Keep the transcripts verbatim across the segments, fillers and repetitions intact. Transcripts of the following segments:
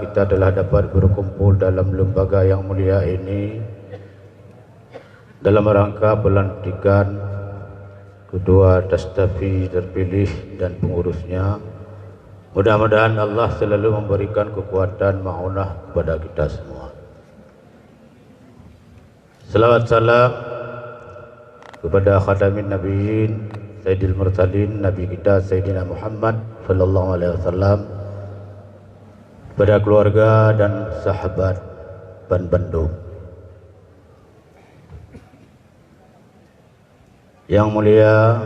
Kita telah dapat berkumpul dalam lembaga yang mulia ini dalam rangka pelantikan Ketua Tastafi terpilih dan pengurusnya. Mudah-mudahan Allah selalu memberikan kekuatan maunah kepada kita semua. Salawat salam kepada Khatamin Nabiyyin, Sayyidil Mursalin, Nabi kita Sayyidina Muhammad sallallahu alaihi wasallam, kepada keluarga dan sahabat ban bandum. Yang mulia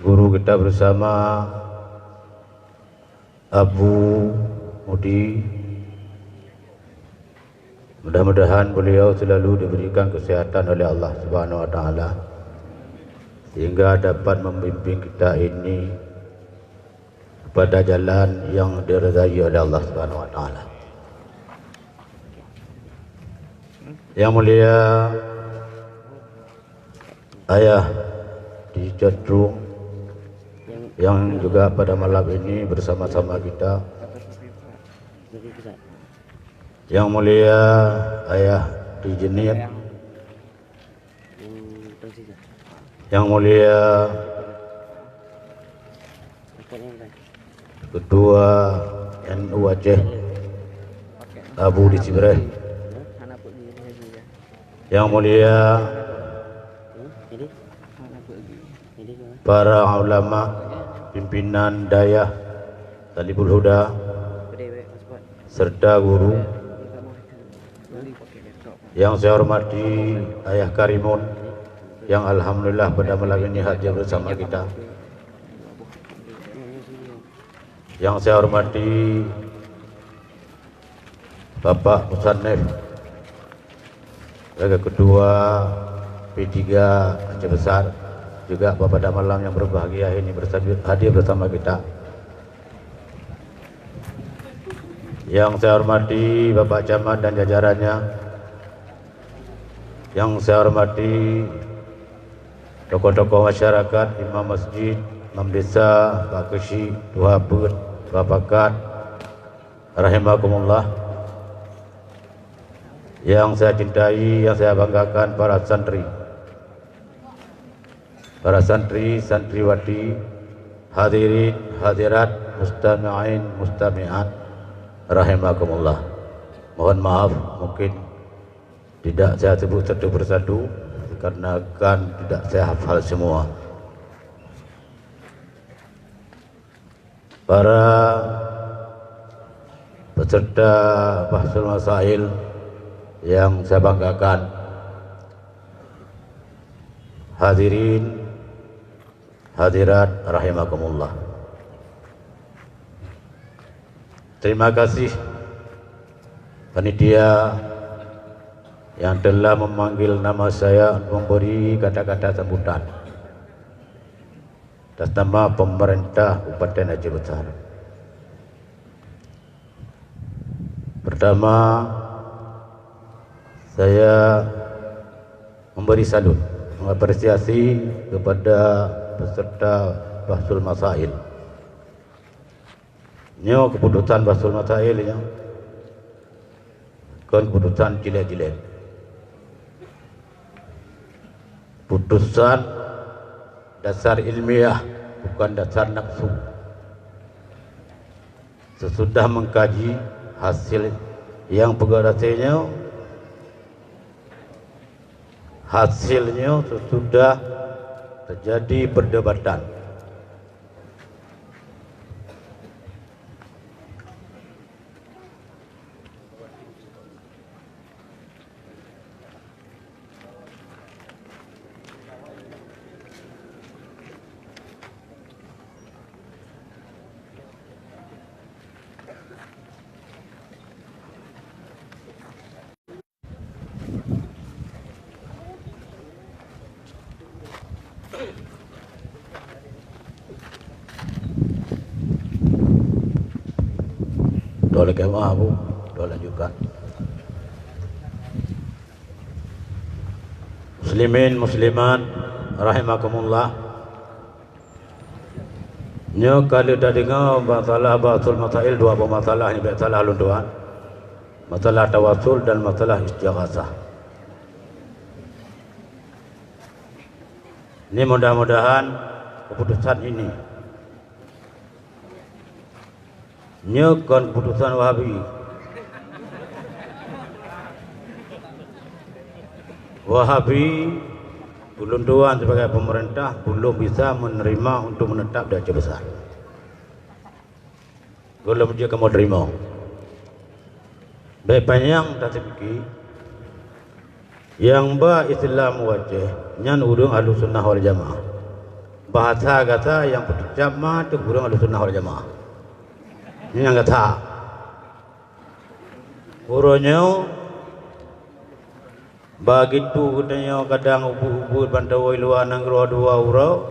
guru kita bersama, Abu Mudi, mudah-mudahan beliau selalu diberikan kesehatan oleh Allah Subhanahu wa Taala, sehingga dapat membimbing kita ini kepada jalan yang diridai oleh Allah Subhanahu wa Taala. Yang mulia Ayah di Cotdrung yang juga pada malam ini bersama-sama kita. Yang mulia Ayah di Jeunieb, yang mulia Ketua N U Aceh, Abu di Sibreh. Yang mulia para ulama, pimpinan dayah Talibul Huda, serta guru. Yang saya hormati Ayah Karimun, yang alhamdulillah pada malam ini hadir bersama kita. Yang saya hormati Bapak Musannif sebagai Ketua P tiga Aceh Besar, juga pada malam yang berbahagia ini bersama, hadir bersama kita. Yang saya hormati Bapak Camat dan jajarannya, yang saya hormati tokoh-tokoh masyarakat, imam masjid, imam desa, Pak Keuchik, Tuha Peuet, Tuha Pakat, rahimakumullah. Yang saya cintai, yang saya banggakan, para santri. Para santri, santriwati, hadirin, hadirat, mustami'in, mustami'at, rahimakumullah. Mohon maaf, mungkin tidak saya sebut satu persatu, karena kan tidak saya hafal semua. Para peserta Bahsul Masail yang saya banggakan, hadirin, hadirat rahimakumullah. Terima kasih panitia yang telah memanggil nama saya untuk memberi kata-kata sambutan atas nama pemerintah Kabupaten Aceh Besar. Pertama, saya memberi salut, mengapresiasi kepada peserta Bahsul Masail. Nyoe keputusan Bahsul Masail nyoe kon keputusan jilek-jilek. Putusan dasar ilmiah, bukan dasar nafsu. Sesudah mengkaji hasil nyang peugah rasai nyoe, hasil nyoe sesudah terjadi perdebatan. Doa lagi maaf, Bu. Doa lanjutkan. Muslimin, muslimat, rahimakumullah. Nyoe ka lheueh tadeungoe masalah bahasul masail, dua boh masalah nyang bèk salah lôn tuan. Masalah tawasul dan masalah istighasah. Ini mudah-mudahan keputusan ini, nyoe kon keputusan Wahabi. Wahabi, ulôn tuan sebagai pemerintah belum bisa menerima untuk menetap di Aceh Besar. Gohlom jeuet kamoe teurimong. Bèk panyang taseuki, nyang ba Islam u Aceh nyan ureueng Ahlussunnah wal Jamaah. Bahasa gata nyang peuticap ma teuh ureueng Ahlussunnah wal Jamaah. Nyan gata. Uroe nyoe, begitu geutanyoe kadang ubit-ubit bantawoe luwa nanggroe dua uroe,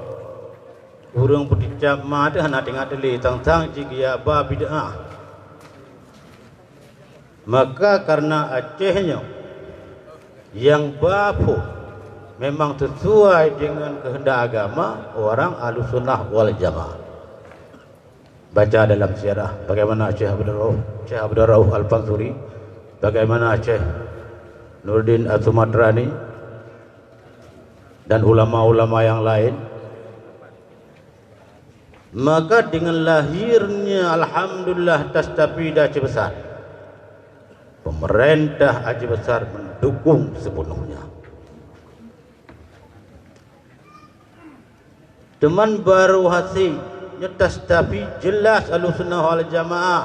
ureueng peuticap ma teuh hana teuingat lé, sang-sang cit geujak ba bid'ah. Maka kareuna Aceh nyoe nyang ba phon memang sesuai deungon keuheundak agama, ureueng Ahlussunnah wal Jamaah. Baca dalam sejarah bagaimana Syekh Abdul Rauf, Syekh Abdul Rauf Al-Fansuri, bagaimana Syekh Nuruddin As-Sumatrani, dan ulama-ulama yang lain. Maka dengan lahirnya, alhamdulillah, Tastafi di Aceh Besar, pemerintah Aceh Besar mendukung sepenuhnya. Teuma baru hase nyoe Tastafi jelas Ahlussunnah wal Jamaah,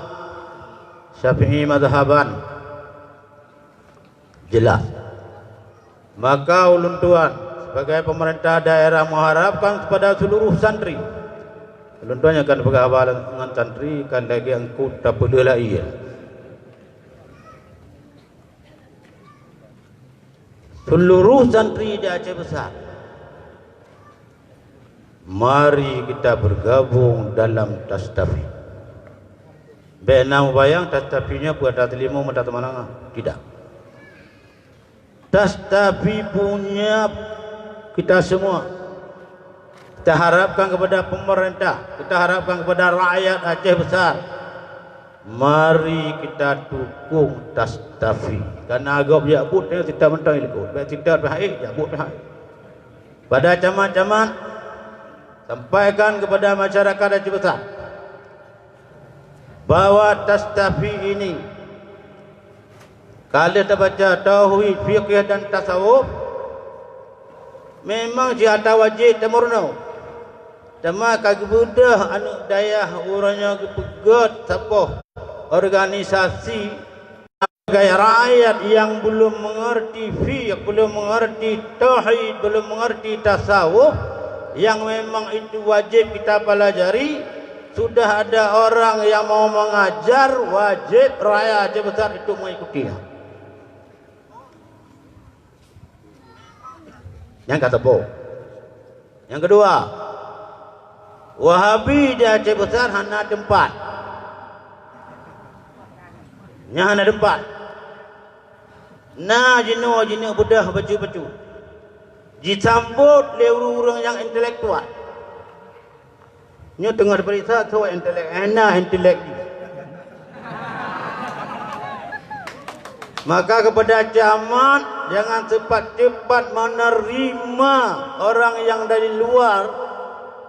Syafi'i mazhaban. Jelas. Maka ulôn tuan sebagai pemerintah daerah mengharapkan kepada seluruh santri. Ulôn tuan nyang akan peugah haba ngon santri kan lagèe eungkôt tapeuleueh laie. Seluruh santri di Aceh Besar, mari kita bergabung dalam Tastafi. Bèk na mubayang Tastafi nyoe peue ata teulimu mata teumanang. Tidak. Tastafi punya kita semua. Kita harapkan kepada pemerintah, kita harapkan kepada rakyat Aceh Besar. Mari kita dukung Tastafi. Kareuna gob jak buet nyoe sita mantong ilikot. Bèk sita pihak ék, jak buet pihak ék. Pada camat-camat, sampaikan kepada masyarakat Aceh Besar bahwa Tastafi ini, ka lheueh tabaca tauhid, fikih dan tasawuf, memang jih ata wajéb tameurunoe. Teuma ka geubeudôh aneuk dayah uroe nyoe geupeugöt saboh organisasi sebagai rakyat nyang belum mengerti fiqh, belum mengerti tauhid, belum mengerti tasawuf, yang memang itu wajib kita pelajari. Sudah ada orang yang mau mengajar, wajib rakyat Aceh Besar itu mengikutinya. Nyang ka teupeu. Nyang keudua, Wahabi di Aceh Besar hana teumpat. Nyan hana teumpat. Na jinoe jineuk beudôh bacut-bacut. Jisambot lé ureueng-ureueng nyang intelektual. Nyoe teungoh diperiksa soe intelek, eh, na intelek jih. Maka kepada camat, jangan cepat-cepat menerima orang yang dari luar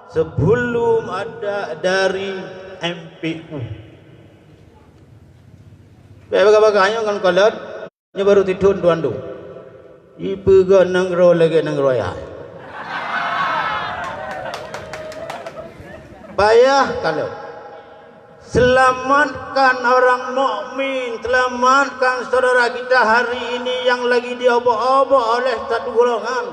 sebelum ada dari M P U. Bèk bagah-bagah nyoe ngon kolot. Nyoe baru tithon tuan dum. Ipeugah nanggroe lagèe nanggroe ayah. Payah kalon. Selamatkan orang mukmin, selamatkan saudara kita hari ini yang lagi diobok-obok oleh satu golongan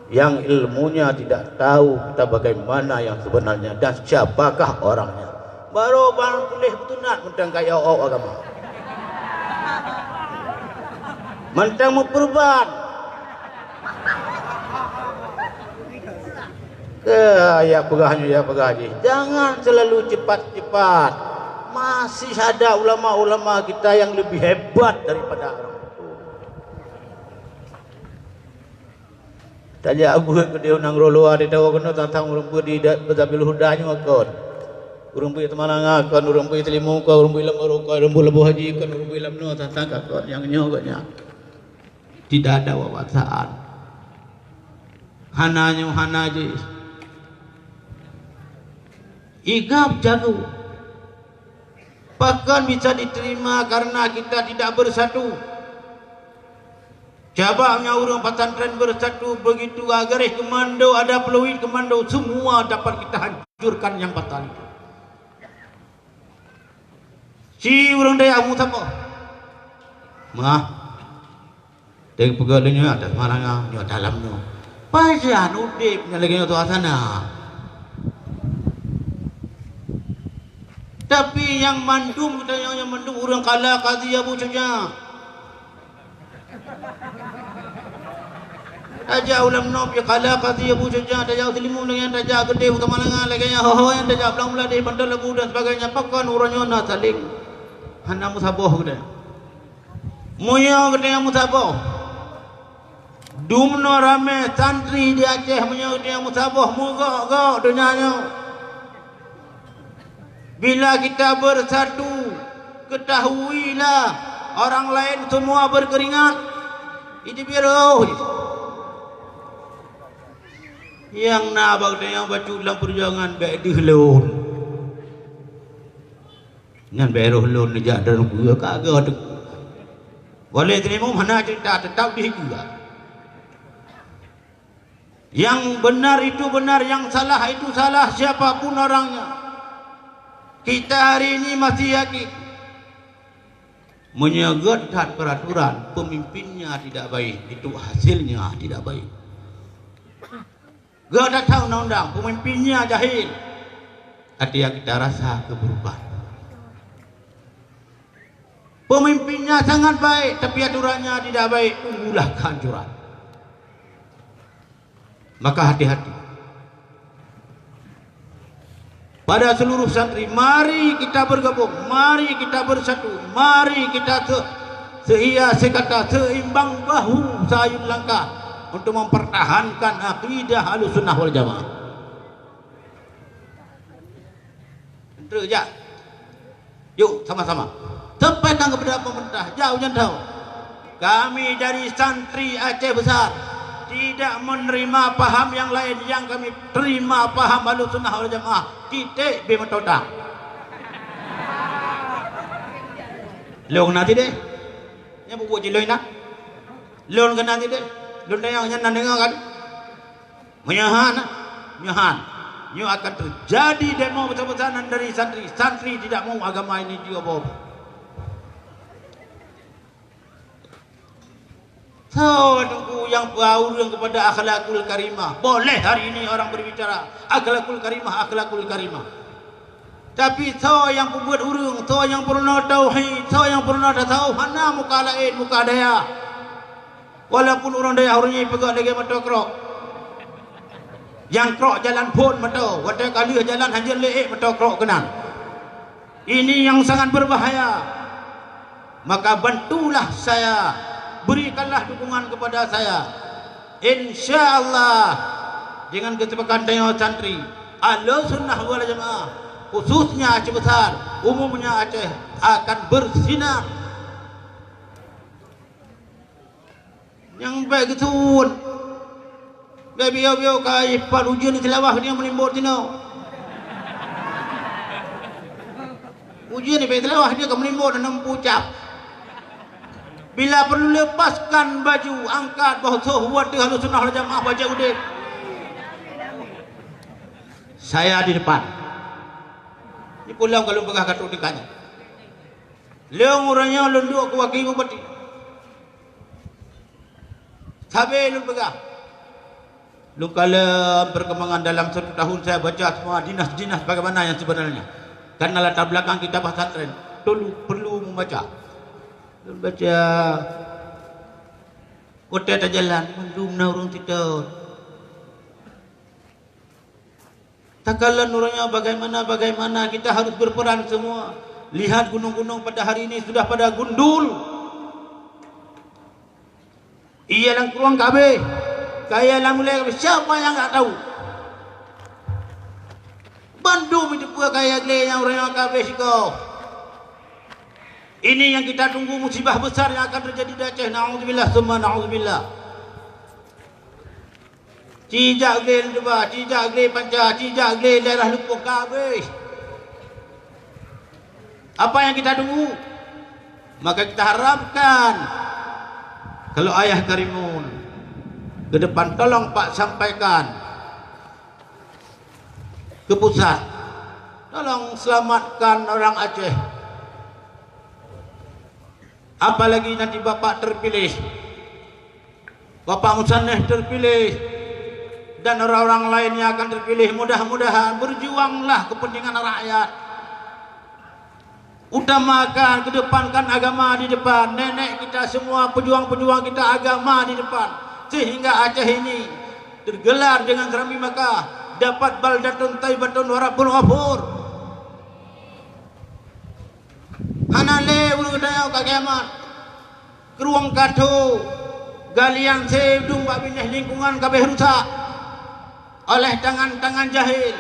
yang ilmunya tidak tahu kita bagaimana yang sebenarnya dan siapakah orangnya. Baru ban puléh beutunat mantong ka jiôk-ôk agama. Mantong meupeureuban. Ke, ya peugah nyoe, ya peugah jih. Jangan selalu cepat-cepat. Masih ada ulama-ulama kita yang lebih hebat daripada orang. Tajak beuet keudeh u nanggroe luwa, di tawoe keunoe tang-tang ureuëng beuet di da-, Sabilul Huda nyoe kon. Ureuëng beuet Samalanga kon, ureuëng beuet Seulimu kon, ureuëng beuet lam Oro kon, ureuëng beuet Lambuhaji kon, ureuëng beuet lam noe tang-tang ka kon, nyang nyoe kon nyan. Tidak ada wawasan. Hana nyoe, hana jih. Igab jago. Pakon bisa diterima karena kita tidak bersatu. Coba meunyoe ureuëng pesantren bersatu, begitu garéh komando, ada peuluit komando, semua dapat kita hancurkan yang pasal itu. Si ureuëng dayah musaboh. Mah. Teupeugah lé nyoe atas Samalanga, nyoe dalam nyoe. Pajan udeb nyan lagée nyoe suasana. Tapi nyang mandum geutanyoe, nyang mandum ureuëng kala Kazi Abu Syuja. Tajak u lam noe pih kala Kazi Abu Syuja, tajak u Seulimu lagée nyan, tajak keudeh u Samalanga lagée nyan, ho-ho nyan tajak Blang Meulaéh, Bantal Labu dan sebagainya. Pakon uroe nyoe na saléng hana musaboh geutanyoe. Meunyoe geutanyoe musaboh, dumnoe ramé santri di Aceh, meunyoe geutanyoe musaboh, meugok-gok donya nyoe. Bila kita bersatu, ketahuilah orang lain semua berkeringat. Itu biar roh. Nyang na bak geutanyoe bacut lam peujuangan bék deuh lôn. Nyan bék roh lôn neujak droeneuh ka geuh teuk. Boleh teurimong hana cerita, tetap dihiga. Yang benar itu benar, yang salah itu salah, siapa pun orangnya. Kita hari ini masih yakin, meunyoe gét that peraturan, pemimpinnya tidak baik, itu hasilnya tidak baik. Gét that undang-undang, pemimpinnya jahil, artinya kita rasa keburukan. Pemimpinnya sangat baik, tapi aturannya tidak baik, tunggulah kehancuran. Maka hati-hati. Pada seluruh santri, mari kita bergabung, mari kita bersatu, mari kita se-, sehia sekata, seimbang bahu sayun langkah untuk mempertahankan akidah Ahlussunnah wal Jamaah. Enteuk jak. Yuk, sama-sama. Sampaikan kepada pemerintah, jak ujan tahu. Kami dari santri Aceh Besar tidak menerima paham yang lain, yang kami terima paham Ahlussunnah wal Jamaah. Titik, beu meutotak. Lôn na sideh. Nyan bubuet jih lôn na. Lôn keunan sideh. Lôn tanyong nyan na deungoe kan? Meunyoe hana, nyoe han. Nyoe akan terjadi demo besar-besaran dari santri. Santri tidak mau agama ini diobah-obah. Soe teungku nyang peureumeun kepada akhlakul karimah? Boleh hari ini orang berbicara akhlakul karimah, akhlakul karimah. Tapi soe nyang peubuet ureuëng, soe nyang peurunoe tauhid, soe nyang peurunoe tasawuf, hana muka laén, muka dayah. Walaupun ureuëng dayah ureuëng nyan peugah lagée meuto krok. Nyang krok jalan phon meuto, watée ka lheueh jalan hanjeuet lé ék meuto krok keunan. Ini yang sangat berbahaya. Maka bantulah saya, berikanlah dukungan kepada saya. Insya Allah, dengan kesepakat tanyoe santri, Ahlussunnah wal Jamaah, khususnya Aceh Besar, umumnya Aceh, akan bersinar. Nyang bék geusuwon. Bék biyoe-biyoe ka ipat ujeuen di Seulawah dia meulimbot sinoe. Ujeuen di Seulawah dia ka meulimbot aneuk pucap. Bila perlu lepaskan baju, angkat boh soh watée Ahlussunnah wal Jamaah bajée udeb. Saya di depan. Di pulang kalau peugah katuk dekat. Lôn uroe nyoe lôn duek keu wakil bupati. Sabe lôn peugah, lôn kalon perkembangan dalam satu tahun saya baca semua dinas-dinas bagaimana yang sebenarnya. Karena latar belakang kita pesantren, perlu, perlu membaca. Lôn baca, kota tajalan, mandum na ureuëng sitot. Takalon uroe nyoe bagaimana-bagaimana kita harus berperan semua. Lihat gunung-gunung pada hari ini sudah pada gundul. Iya lam krueng ka abéh. Kaya lam ulée, siapa nyang ka tahu? Bandum itu peue kaya glé nyang ureuëng nyang ka habéh sikoh. Ini yang kita tunggu, musibah besar yang akan terjadi di Aceh. Naudzubillah, summa naudzubillah. Cijak glé Leudeuba, cijak glé Panca, cijak glé daerah Lupoh ka habéh. Apa yang kita tunggu? Maka kita harapkan, kalau Ayah Karimun ke depan, tolong Pak sampaikan ke pusat, tolong selamatkan orang Aceh. Apalagi nanti Bapak terpilih, Bapak Musaneh terpilih, dan orang-orang lain yang akan terpilih, mudah-mudahan berjuanglah kepentingan rakyat. Utamakan, kedepankan agama di depan. Nenek kita semua, pejuang-pejuang kita, agama di depan. Sehingga Aceh ini tergelar dengan Serambi Makkah, dapat baldatun thaibatun wa rabbun ghafur. Hana lé ureuëng geutanyoe ka kiamat. Krueng ka tho, galian sé dum bak binéh lingkungan ka habéh rusak oleh tangan-tangan jahil.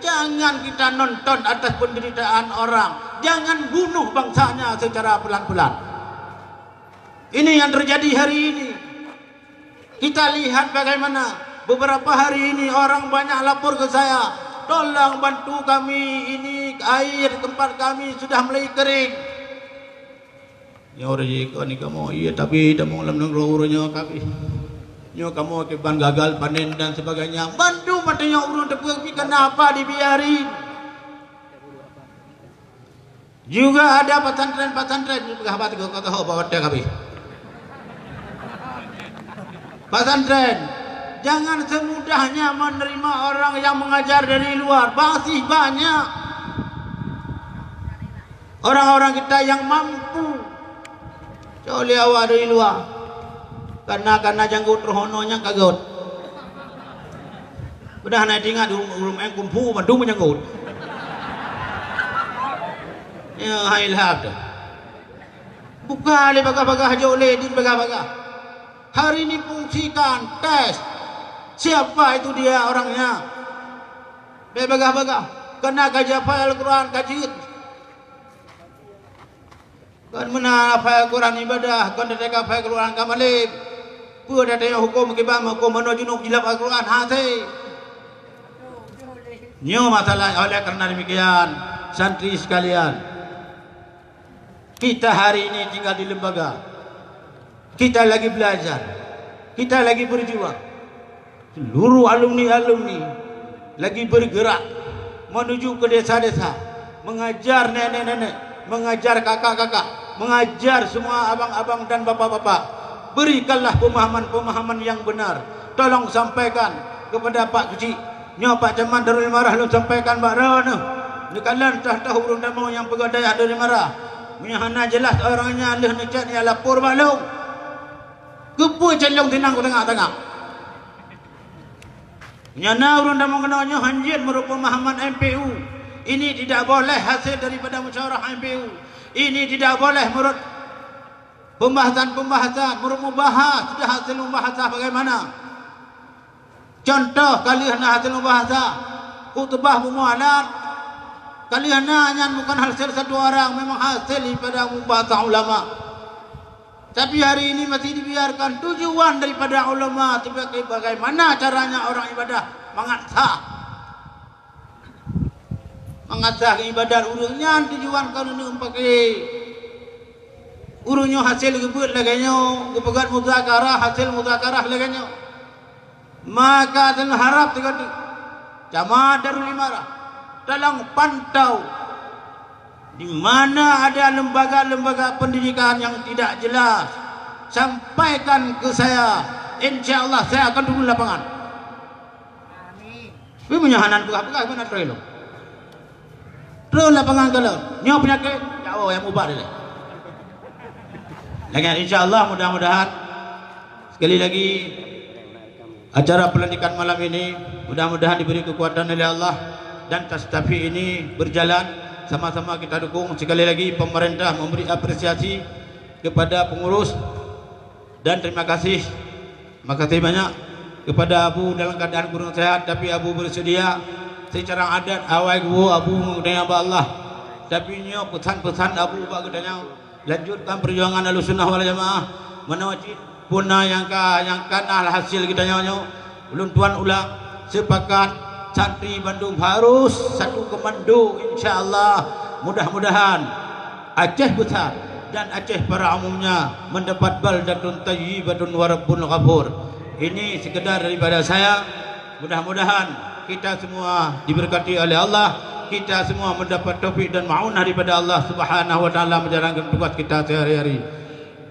Jangan kita nonton atas penderitaan orang. Jangan bunuh bangsanya secara pelan-pelan. Ini yang terjadi hari ini. Kita lihat bagaimana beberapa hari ini orang banyak lapor ke saya, "Tolong bantu kami, ini air tempat kami sudah mulai kering." Nyoe ureuëng jih kon kamoe, iya, tapi tamong lam nanggroe ureuëng nyoe kabeh. Nyoe kamoe kiban gagal panen dan sebagainya. Bantu mata nyoe ureuëng teupeu, kenapa dibiarin? Juga ada pesantren-pesantren, peugah bak teuk kata ho bak watée kabeh. Pesantren, jangan semudahnya menerima orang yang mengajar dari luar. Masih banyak orang-orang kita yang mampu. Cok lé awak dari luar. Karena, karena janggut roh nyoe nyang ka göt. Padahai na ingat ureuëng, ureuëng main kungfu mandum meujanggut. Ya, hai lhab tu. Buka lé bagah-bagah, jok lé din bagah-bagah. Hari ini fungsikan, tes. Siapa itu dia orangnya? Bèk bagah-bagah. Kena ka jihafai Al-Quran, ka jeuet. Kon meunan hafai Al-Quran ibadah, kon teuka hafai Al-Quran ka malém. Peue teuka huköm kiban huköm meunoe junub jilap Al-Quran hase. Nyoe masalah, oleh karena demikian, santri sekalian, kita hari ini tinggal di lembaga. Kita lagi belajar. Kita lagi berjuang. Seluruh alumni-alumni lagi bergerak menuju ke desa-desa, mengajar nenek-nenek, mengajar kakak-kakak, mengajar semua abang-abang dan bapak-bapak. Berikanlah pemahaman-pemahaman yang benar. Tolong sampaikan kepada Pak Keuchik. Nyoe Pak Camat Darul Imarah lôn sampaikan bak droeneuh. Neukalon toh-toh ureuëng tamong nyang peugah dayah Darul Imarah. Meunyoe hana jeulaih ureuëng nyan, lheueh neucok, neulapor bak lôn. Keupeue cit lôn tinang ku tangah-tangah? Nyan na ureuëng tamong keunoe nyoe hanjeuet meureumpok pemahaman M P U. Ini tidak boleh hasil daripada musyawarah M P U. Ini tidak boleh menurut pembahasan-pembahasan, meureumpok bahas sudah hasil mubahasah bagaimana. Contoh, ka lheueh na hasil mubahasah, khutbah meumualat, ka lheueh na nyan bukan hasil satu orang, memang hasil daripada mubahasah ulama. Tapi hari ini masih dibiarkan tujuan daripada ulama sebagai bagaimana caranya orang ibadah mangat sah. Mangat sah ibadat ureuëng nyan tujuan keuneuk pakai. Ureuëng nyoe hasil geubeuet lagée nyoe, geupeugét muzakarah, hasil muzakarah lagée nyoe. Maka teuharab teuka camat Darul Imarah, tolong pantau di mana ada lembaga-lembaga pendidikan yang tidak jelas, sampaikan ke saya. Insya Allah saya akan turun lapangan. Tapi meunyoe hana peugah-peugah, meunan trok ilong. Trok lapangan galak. Nyoe peunyakét, ya Allah, nyang ubat ilée. Lagée, insya Allah, mudah-mudahan sekali lagi acara pelantikan malam ini mudah-mudahan diberi kekuatan oleh Allah dan Tastafi ini berjalan, sama-sama kita dukung. Sekali lagi pemerintah memberi apresiasi kepada pengurus dan terima kasih. Makasih banyak. Kepada Abu dalam keadaan kurang sehat, tapi Abu bersedia secara adat awai geuwoe Abu meunyoe bak Allah. Tapi nyoe peusan-peusan Abu bak geutanyoe, lanjutkan perjuangan Ahlussunnah wal Jamaah. Meunan cit puna nyang ka, nyang ka na hasil geutanyoe nyoe, ulôn tuan ulang, sepakat, santri bandum harus satu komando, insya Allah. Mudah-mudahan Aceh Besar dan Aceh para umumnya mendapat baldatun thayyibatun wa rabbun ghafur. Ini sekedar daripada saya. Mudah-mudahan kita semua diberkati oleh Allah, kita semua mendapat taufik dan maunah daripada Allah Subhanahu wa Taala menjalankan tugas kita sehari-hari.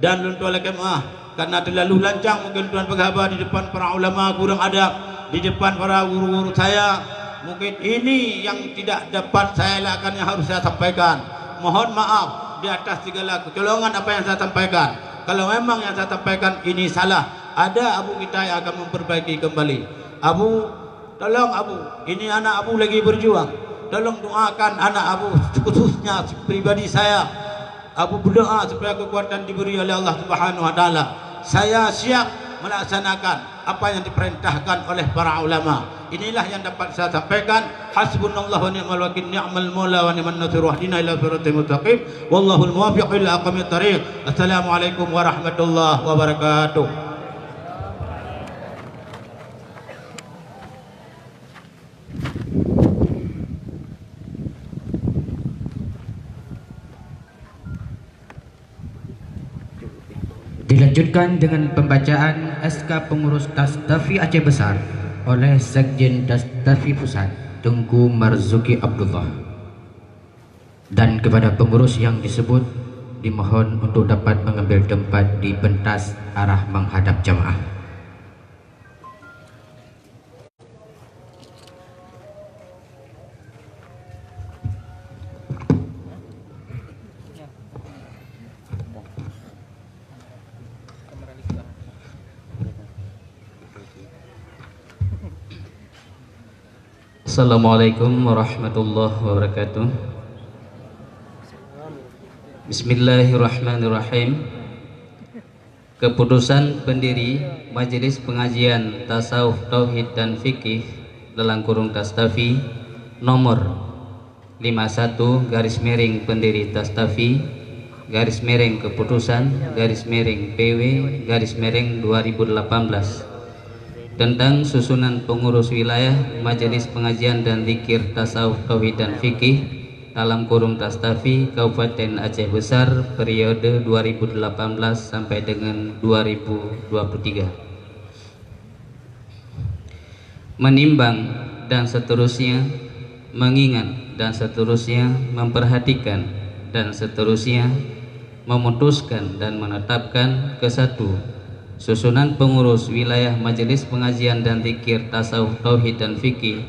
Dan lôn tuan lakée meuah, karena terlalu lancang mungkin tuan peugah haba di depan para ulama kurang adab, di depan para guru-guru saya. Mungkin ini yang tidak dapat saya elakkan yang harus saya sampaikan. Mohon maaf di atas segala kecolongan apa yang saya sampaikan. Kalau memang yang saya sampaikan ini salah, ada Abu kita yang akan memperbaiki kembali. Abu, tolong Abu, ini anak Abu lagi berjuang. Tolong doakan anak Abu, khususnya pribadi saya. Abu berdoa supaya kekuatan diberi oleh Allah Subhanahu wa Taala. Saya siap melaksanakan apa yang diperintahkan oleh para ulama. Inilah yang dapat saya sampaikan. Hasbunallahu wa ni'mal wakil, ni'mal maula wa ni'man nasir. Wahdina ila siratal mustaqim. Wallahul muwaffiq ila aqwamit thariq. Assalamualaikum warahmatullahi wabarakatuh. Dilanjutkan dengan pembacaan S K Pengurus Tastafi Aceh Besar oleh Sekjen Tastafi Pusat, Teungku Marzuki Abdullah. Dan kepada pengurus yang disebut, dimohon untuk dapat mengambil tempat di pentas arah menghadap jamaah. Assalamualaikum warahmatullahi wabarakatuh. Bismillahirrahmanirrahim. Keputusan pendiri Majelis Pengajian Tasawuf, Tauhid dan Fikih, dalam kurung Tastafi, nomor lima satu garis miring pendiri Tastafi, garis miring keputusan, garis miring P W, garis miring dua ribu delapan belas. Tentang susunan pengurus wilayah Majelis Pengajian dan Zikir Tasawuf, Tauhid dan Fikih, dalam kurung Tastafi, Kabupaten Aceh Besar, periode dua ribu delapan belas sampai dengan dua ribu dua puluh tiga. Menimbang dan seterusnya, mengingat dan seterusnya, memperhatikan dan seterusnya, memutuskan dan menetapkan, ke satu, susunan pengurus wilayah Majelis Pengajian dan Zikir Tasawuf, Tauhid dan Fikih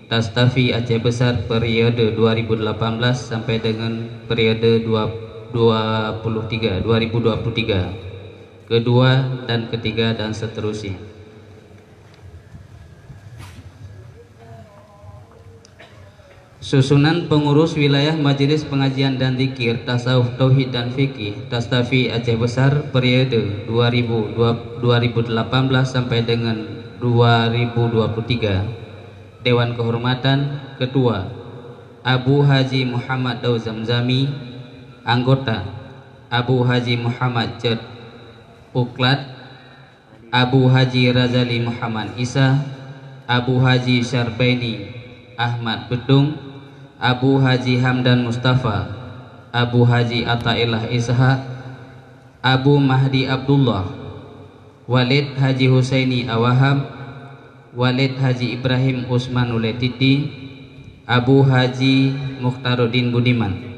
Tastafi Aceh Besar periode dua ribu delapan belas sampai dengan periode dua, dua puluh tiga, dua ribu dua puluh tiga. Kedua dan ketiga dan seterusnya. Susunan pengurus wilayah Majelis Pengajian dan Zikir Tasawuf, Tauhid dan Fikih Tastafi Aceh Besar periode dua ribu dua, dua ribu delapan belas sampai dengan dua ribu dua puluh tiga. Dewan Kehormatan, Ketua, Abu Haji Muhammad Daud Zamzami. Anggota, Abu Haji Muhammad Cot Uklat, Abu Haji Razali Muhammad Isa, Abu Haji Syarbaini Ahmad Betung, Abu Haji Hamdan Mustafa, Abu Haji Ataillah Ishak, Abu Mahdi Abdullah, Walid Haji Husaini Awahab, Walid Haji Ibrahim Usman Uletiti, Abu Haji Mukhtaruddin Budiman.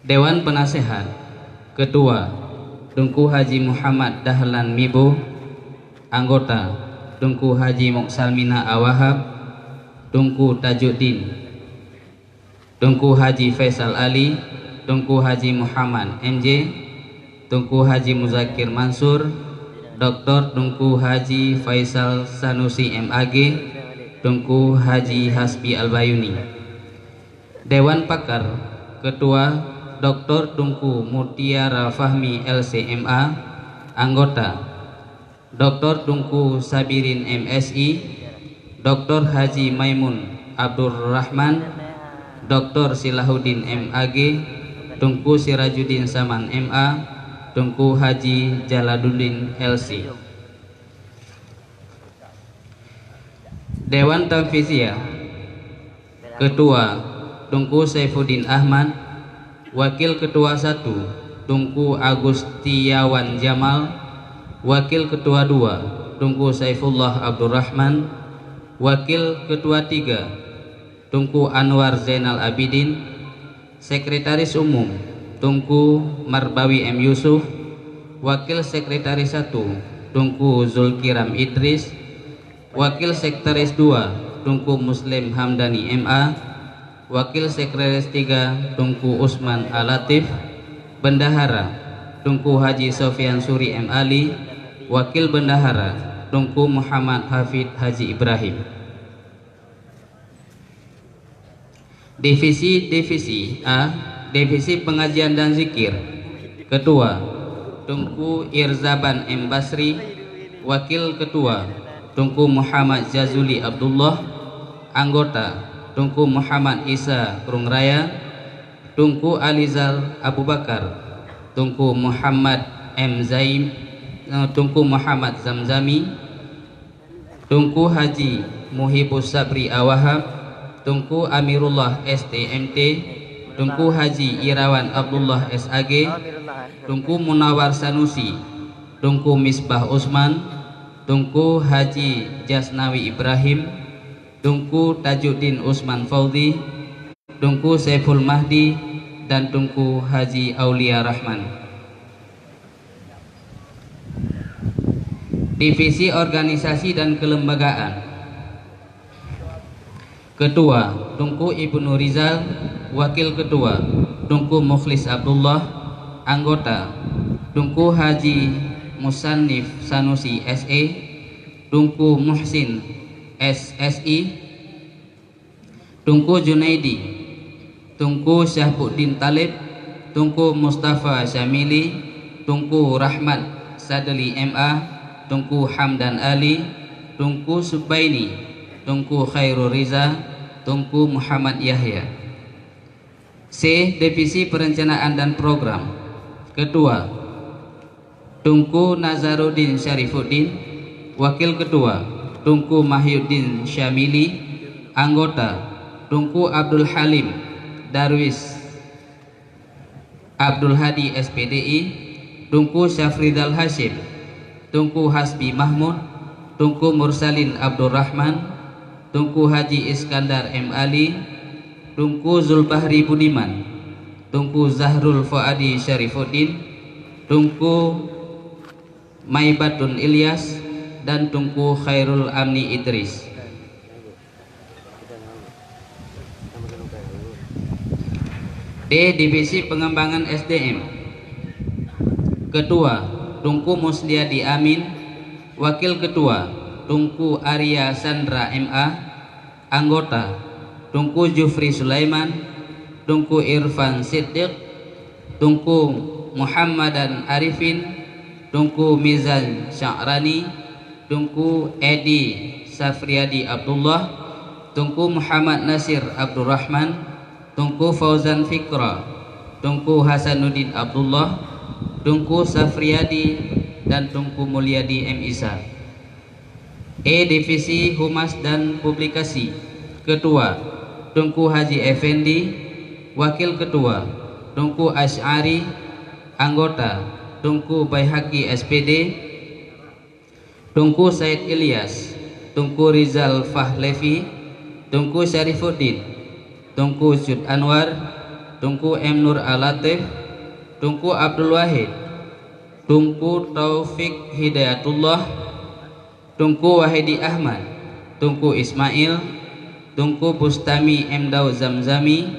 Dewan Penasehat, Ketua, Teungku Haji Muhammad Dahlan Mibo. Anggota, Teungku Haji Muksalmina Awahab, Teungku Tajuddin, Teungku Haji Faisal Ali, Teungku Haji Muhammad M J, Teungku Haji Muzakir Mansur, Doktor Teungku Haji Faisal Sanusi M A G, Teungku Haji Hasbi Al-Bayuni. Dewan Pakar, Ketua, Doktor Teungku Mutiara Fahmi L C M A. Anggota, Doktor Teungku Sabirin M Si, Doktor Haji Maimun Abdurrahman, Doktor Silahuddin M A G, Teungku Sirajuddin Saman M A, Teungku Haji Jalaluddin L C. Dewan Tanfiziah, Ketua, Teungku Saifuddin Ahmad, Wakil Ketua satu, Teungku Agustiawan Jamal, Wakil Ketua dua, Teungku Saifullah Abdurrahman, Wakil Ketua tiga, Teungku Anwar Zainal Abidin, Sekretaris Umum, Teungku Marbawi M Yusuf, Wakil Sekretaris satu, Teungku Zulkiram Idris, Wakil Sekretaris dua, Teungku Muslim Hamdani M A, Wakil Sekretaris tiga, Teungku Usman A Latif, Bendahara, Teungku Haji Sofyan Suri M Ali, Wakil Bendahara, Teungku Muhammad Hafid Haji Ibrahim. Divisi, Divisi A, Divisi Pengajian dan Zikir. Ketua, Teungku Irzaban M Basri. Wakil Ketua, Teungku Muhammad Jazuli Abdullah. Anggota, Teungku Muhammad Isa Krueng Raya, Teungku Alizal Abu Bakar, Teungku Muhammad M Zaim, eh, Teungku Muhammad Zamzami, Teungku Haji Muhibus Sabri A Wahab, Teungku Amirullah S T M T, Teungku Haji Irawan Abdullah S A G, Teungku Munawar Sanusi, Teungku Misbah Usman, Teungku Haji Jasnawi Ibrahim, Teungku Tajuddin Usman Fauzi, Teungku Saiful Mahdi, dan Teungku Haji Aulia Rahman. Divisi Organisasi dan Kelembagaan. Ketua, Teungku Ibnu Rizal. Wakil Ketua, Teungku Mukhlis Abdullah. Anggota, Teungku Haji Musannif Sanusi S E, Teungku Muhsin S S I, Teungku Junaidi, Teungku Syahbuddin Taleb, Teungku Mustafa Syamili, Teungku Rahmat Sadeli M A, Teungku Hamdan Ali, Teungku Subaini, Teungku Khairul Riza, Teungku Muhammad Yahya. C, Divisi Perencanaan dan Program. Ketua, Teungku Nazaruddin Syarifuddin. Wakil Ketua, Teungku Mahyuddin Syamili. Anggota, Teungku Abdul Halim Darwis Abdul Hadi S P D I, Teungku Syafrizal Hasyim, Teungku Hasbi Mahmud, Teungku Mursalin Abdurrahman, Teungku Haji Iskandar M Ali, Teungku Zulbahri Budiman, Teungku Zahrul Fuadi Syarifuddin, Teungku Maibatun Ilyas, dan Teungku Khairul Amni Idris. D, Divisi Pengembangan S D M. Ketua, Teungku Musliadi Amin. Wakil Ketua, Teungku Arya Sandra M A. Anggota, Teungku Jufri Sulaiman, Teungku Irfan Siddiq, Teungku Muhammadan Arifin, Teungku Mizan Sya'rani, Teungku Edi Safriadi Abdullah, Teungku Muhammad Nasir Abdurrahman, Teungku Fauzan Fikra, Teungku Hasanuddin Abdullah, Teungku Safriadi, dan Teungku Mulyadi M Isa. E, Divisi Humas dan Publikasi. Ketua, Teungku Haji Effendi. Wakil Ketua, Teungku Asy'ari. Anggota, Teungku Baihaqi S P D, Teungku Said Ilyas, Teungku Rizal Fahlevi, Teungku Syarifuddin, Teungku Cut Anwar, Teungku M Nur Alatif, Teungku Abdul Wahid, Teungku Taufik Hidayatullah, Teungku Wahidi Ahmad, Teungku Ismail, Teungku Bustami M Daud Zamzami,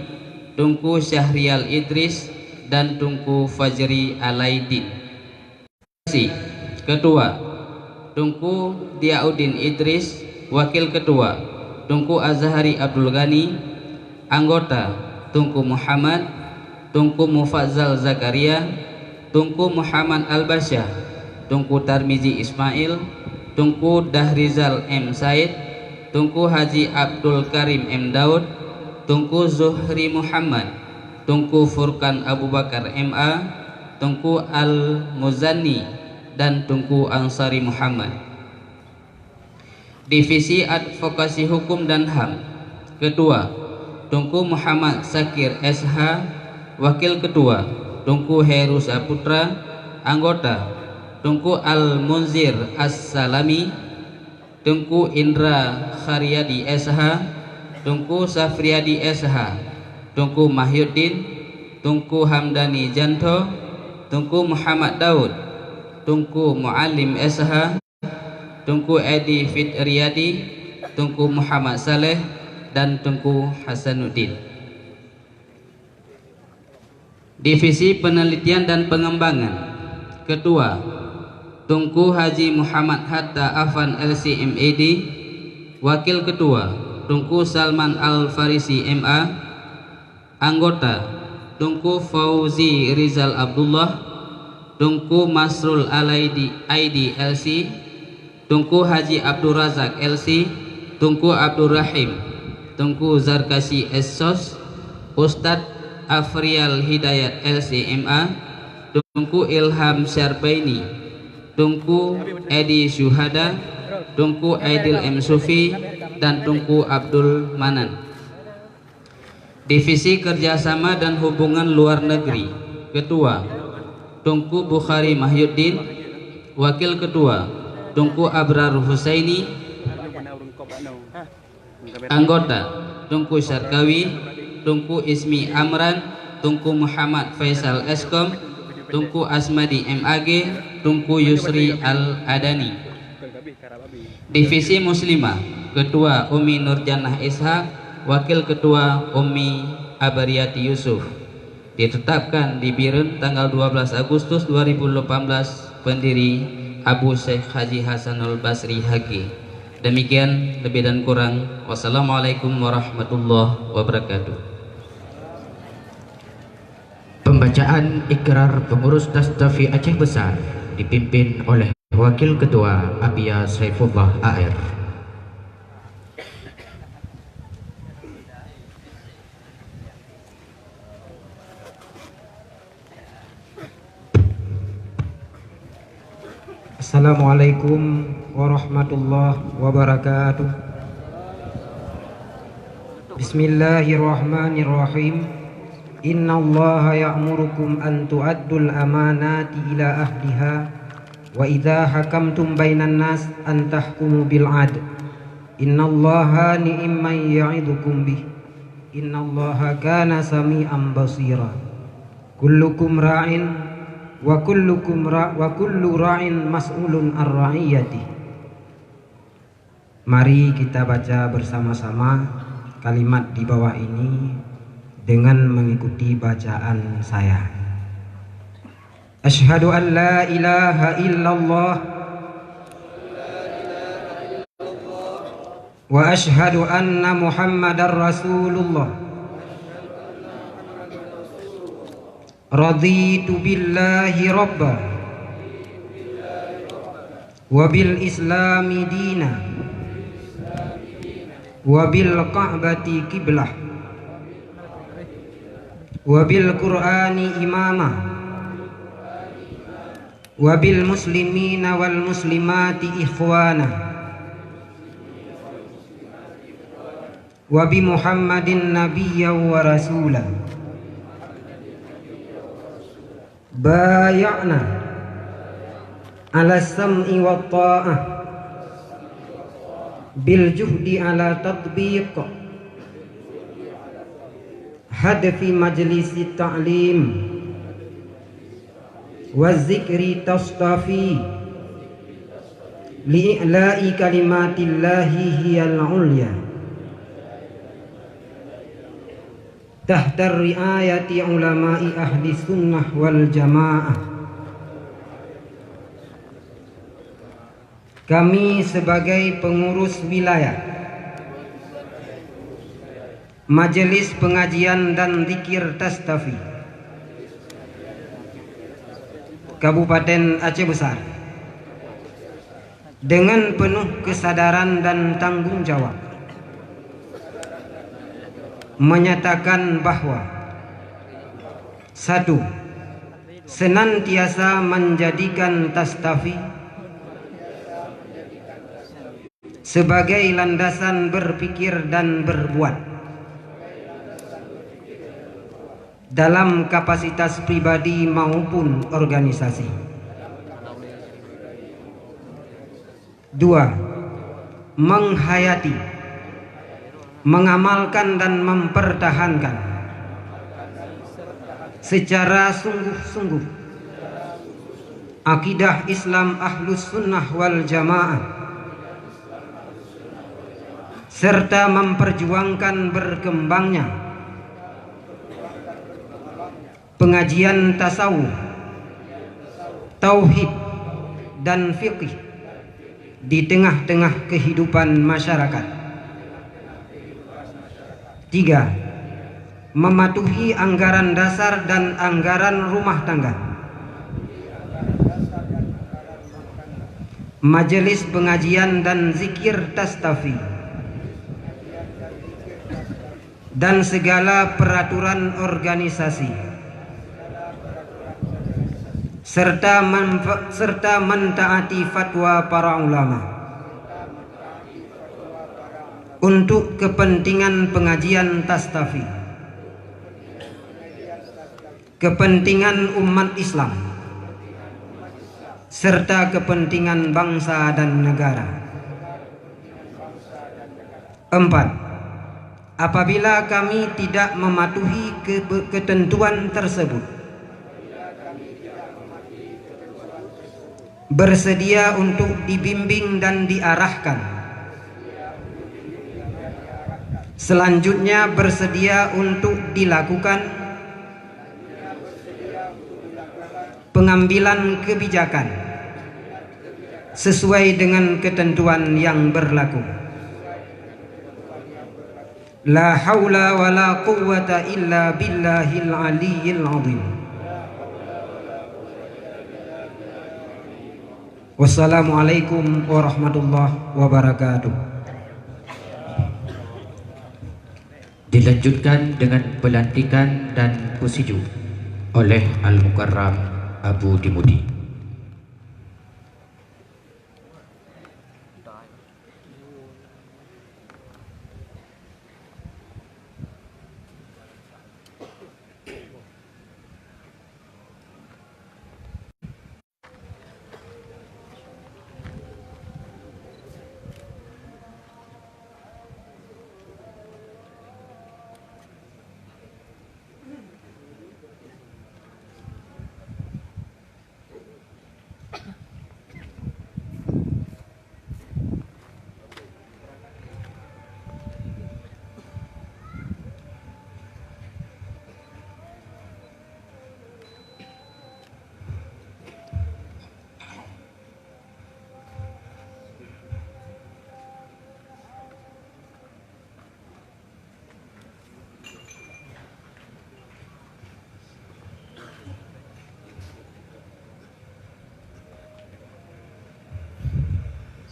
Teungku Syahrial Idris, dan Teungku Fajri Alaidin. Ketua, Teungku Diauddin Idris. Wakil Ketua, Teungku Azhari Abdul Ghani. Anggota, Teungku Muhammad, Teungku Mufazzal Zakaria, Teungku Muhammad Al-Basyah, Teungku Tarmizi Ismail, Teungku Dahrizal M Said, Teungku Haji Abdul Karim M Daud, Teungku Zuhri Muhammad, Teungku Furqan Abu Bakar M A, Teungku Al Muzani, dan Teungku Ansari Muhammad. Divisi Advokasi Hukum dan HAM, Ketua, Teungku Muhammad Sakir S H, Wakil Ketua, Teungku Heru Saputra, Anggota, Teungku Al Munzir As Salami, Teungku Indra Kharyadi S H, Teungku Safriadi S H, Teungku Mahyuddin, Teungku Hamdani Janto, Teungku Muhammad Daud, Teungku Muallim S H, Teungku Edi Fitriyadi, Teungku Muhammad Saleh, dan Teungku Hasanuddin. Divisi Penelitian dan Pengembangan, Ketua, Teungku Haji Muhammad Hatta Afan L C M A D, Wakil Ketua, Teungku Salman Al Farisi M A, Anggota, Teungku Fauzi Rizal Abdullah, Teungku Masrul Alaidi, Aidi L C, Teungku Haji Abdul Razak L C, Teungku Abdul Rahim, Teungku Zarkasi S Sos, Ustadz Afrial Hidayat L C M A, Teungku Ilham Syarbaini, Teungku Edi Syuhada, Teungku Aidil M Sufi, dan Teungku Abdul Manan. Divisi Kerjasama dan Hubungan Luar Negeri, Ketua, Teungku Bukhari Mahyuddin, Wakil Ketua, Teungku Abrar Husaini, Anggota, Teungku Syarkawi, Teungku Ismi Amran, Teungku Muhammad Faisal Eskom, Teungku Asmadi M A G, Teungku Yusri Al Adani. Divisi Muslimah, Ketua Umi Nurjanah Ishak, Wakil Ketua Umi Abariyati Yusuf. Ditetapkan di Bireuen tanggal dua belas Agustus dua ribu delapan belas, pendiri Abu Syekh Haji Hasanul Basri H G. Demikian lebih dan kurang. Wassalamualaikum warahmatullahi wabarakatuh. Pembacaan ikrar pengurus Tastafi Aceh Besar dipimpin oleh Wakil Ketua Abia Saifullah A R. Assalamualaikum warahmatullahi wabarakatuh. Bismillahirrahmanirrahim. Innallaha ya'murukum an tu'addul amanati ila ahliha, wa idza hakamtum bainan nas an tahkumu bil adl. Innallaha ni'imma ya'idukum bih. Innallaha kana sami'an basira. Kullukum ra'in wa kullukum ra-, wa kullu ra'in mas'ulun ar ra'iyati. Mari kita baca bersama-sama kalimat di bawah ini dengan mengikuti bacaan saya. Asyhadu an la ilaha illallah wa asyhadu anna Muhammadar Rasulullah. Raditu billahi rabba wa bil islami dina wa bil ka'bati qiblah wa bil qur'ani imama wa bil muslimina wal muslimati ikhwana wa bi Muhammadin nabiyya wa rasula. Bay'na ala sam'i wa ta'ah bil juhdi ala tatbiq hadfi majlisi ta'lim wa zikri tastafi li i'la'i kalimatillahi hiyal ulya tahta riayati ulama'i ahli sunnah wal jamaah. Kami sebagai pengurus wilayah Majelis Pengajian dan Zikir Tastafi Kabupaten Aceh Besar Dengan penuh kesadaran dan tanggung jawab, menyatakan bahwa: satu, senantiasa menjadikan Tastafi sebagai landasan berpikir dan berbuat dalam kapasitas pribadi maupun organisasi. Dua, menghayati, mengamalkan dan mempertahankan secara sungguh-sungguh akidah Islam Ahlus Sunnah wal Jamaah, serta memperjuangkan berkembangnya pengajian tasawuf, tauhid, dan fikih di tengah-tengah kehidupan masyarakat. Tiga, mematuhi anggaran dasar dan anggaran rumah tangga, majelis pengajian dan zikir Tastafi, dan segala peraturan organisasi, serta menfa-, serta mentaati fatwa para ulama untuk kepentingan pengajian Tastafi, kepentingan umat Islam, serta kepentingan bangsa dan negara. Empat, apabila kami tidak mematuhi kebe-, ketentuan tersebut, bersedia untuk dibimbing dan diarahkan. Selanjutnya, bersedia untuk dilakukan pengambilan kebijakan sesuai dengan ketentuan yang berlaku. La haula wa la quwwata illa billahil aliyyil azim. Wassalamualaikum warahmatullahi wabarakatuh. Dilanjutkan dengan pelantikan dan pusidu oleh Al-Mukarram Abu Dimudi.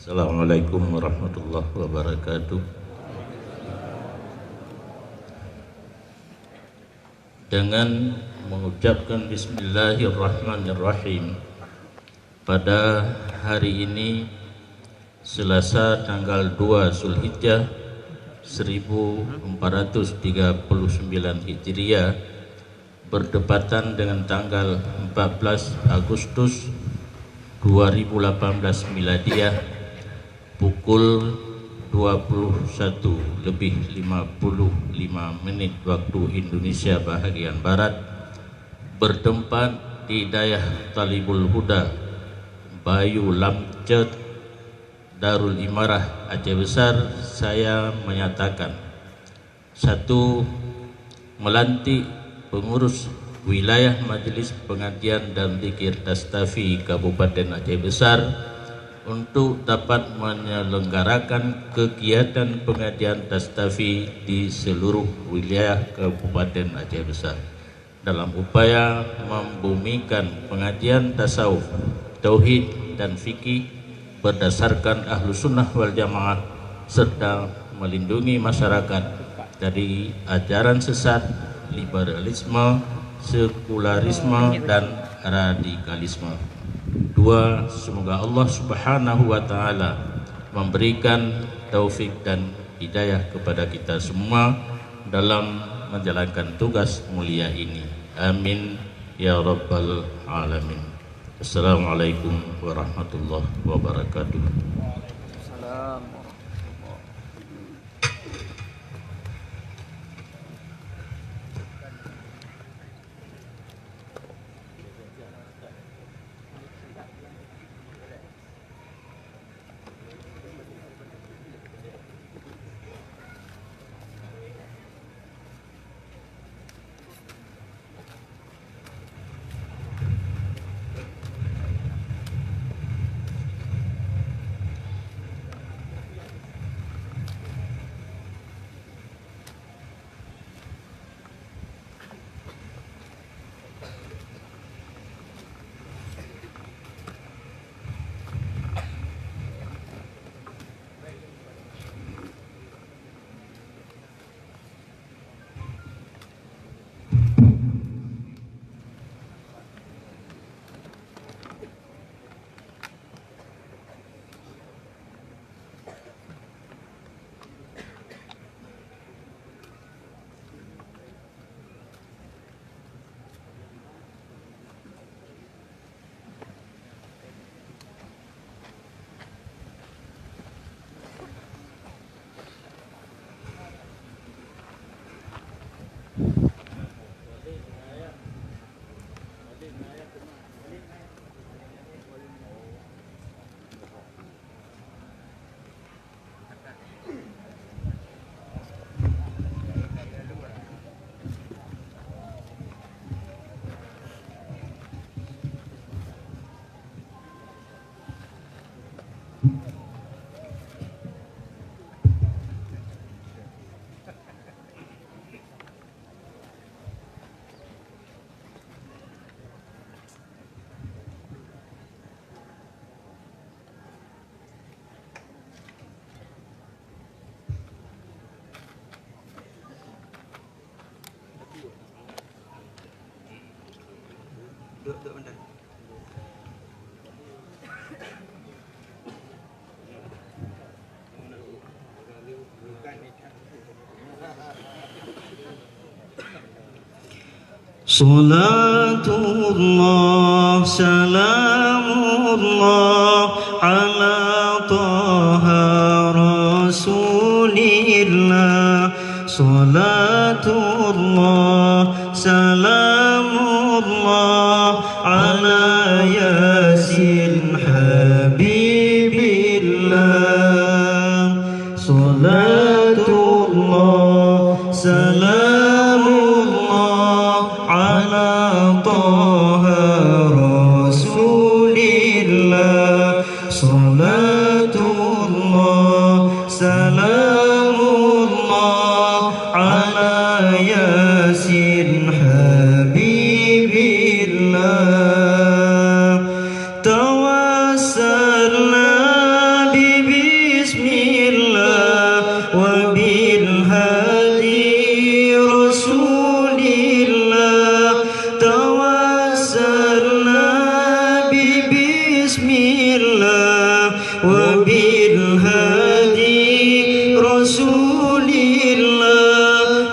Assalamualaikum warahmatullahi wabarakatuh. Dengan mengucapkan bismillahirrahmanirrahim, pada hari ini, Selasa, tanggal dua Zulhijjah seribu empat ratus tiga puluh sembilan Hijriah, bertepatan dengan tanggal empat belas Agustus dua ribu delapan belas Miladiah, pukul dua puluh satu lebih lima puluh lima menit waktu Indonesia bahagian Barat, bertempat di Dayah Talibul Huda, Bayu Lamcet, Darul Imarah Aceh Besar, saya menyatakan: satu, melantik pengurus wilayah Majelis Pengajian dan Zikir Tastafi Kabupaten Aceh Besar untuk dapat menyelenggarakan kegiatan pengajian Tastafi di seluruh wilayah Kabupaten Aceh Besar, dalam upaya membumikan pengajian tasawuf, tauhid, dan fikih berdasarkan Ahlussunnah wal Jamaah serta melindungi masyarakat dari ajaran sesat, liberalisme, sekularisme, dan radikalisme. Dua, semoga Allah Subhanahu wa Ta'ala memberikan taufik dan hidayah kepada kita semua dalam menjalankan tugas mulia ini. Amin ya rabbal alamin. Assalamualaikum warahmatullahi wabarakatuh. Salatullah, salamullah ala Taha Rasulillah. Salatullah, salamullah ala Yasin Habibillah. Salatullah, salamullah ala Taha Rasulillah. Salatullah, salamullah ala Yasin Habibillah. Tawassalna bi bismillah wa bil hadi Rasulillah. Tawassalna bi bismillah wa bil hadi Rasulillah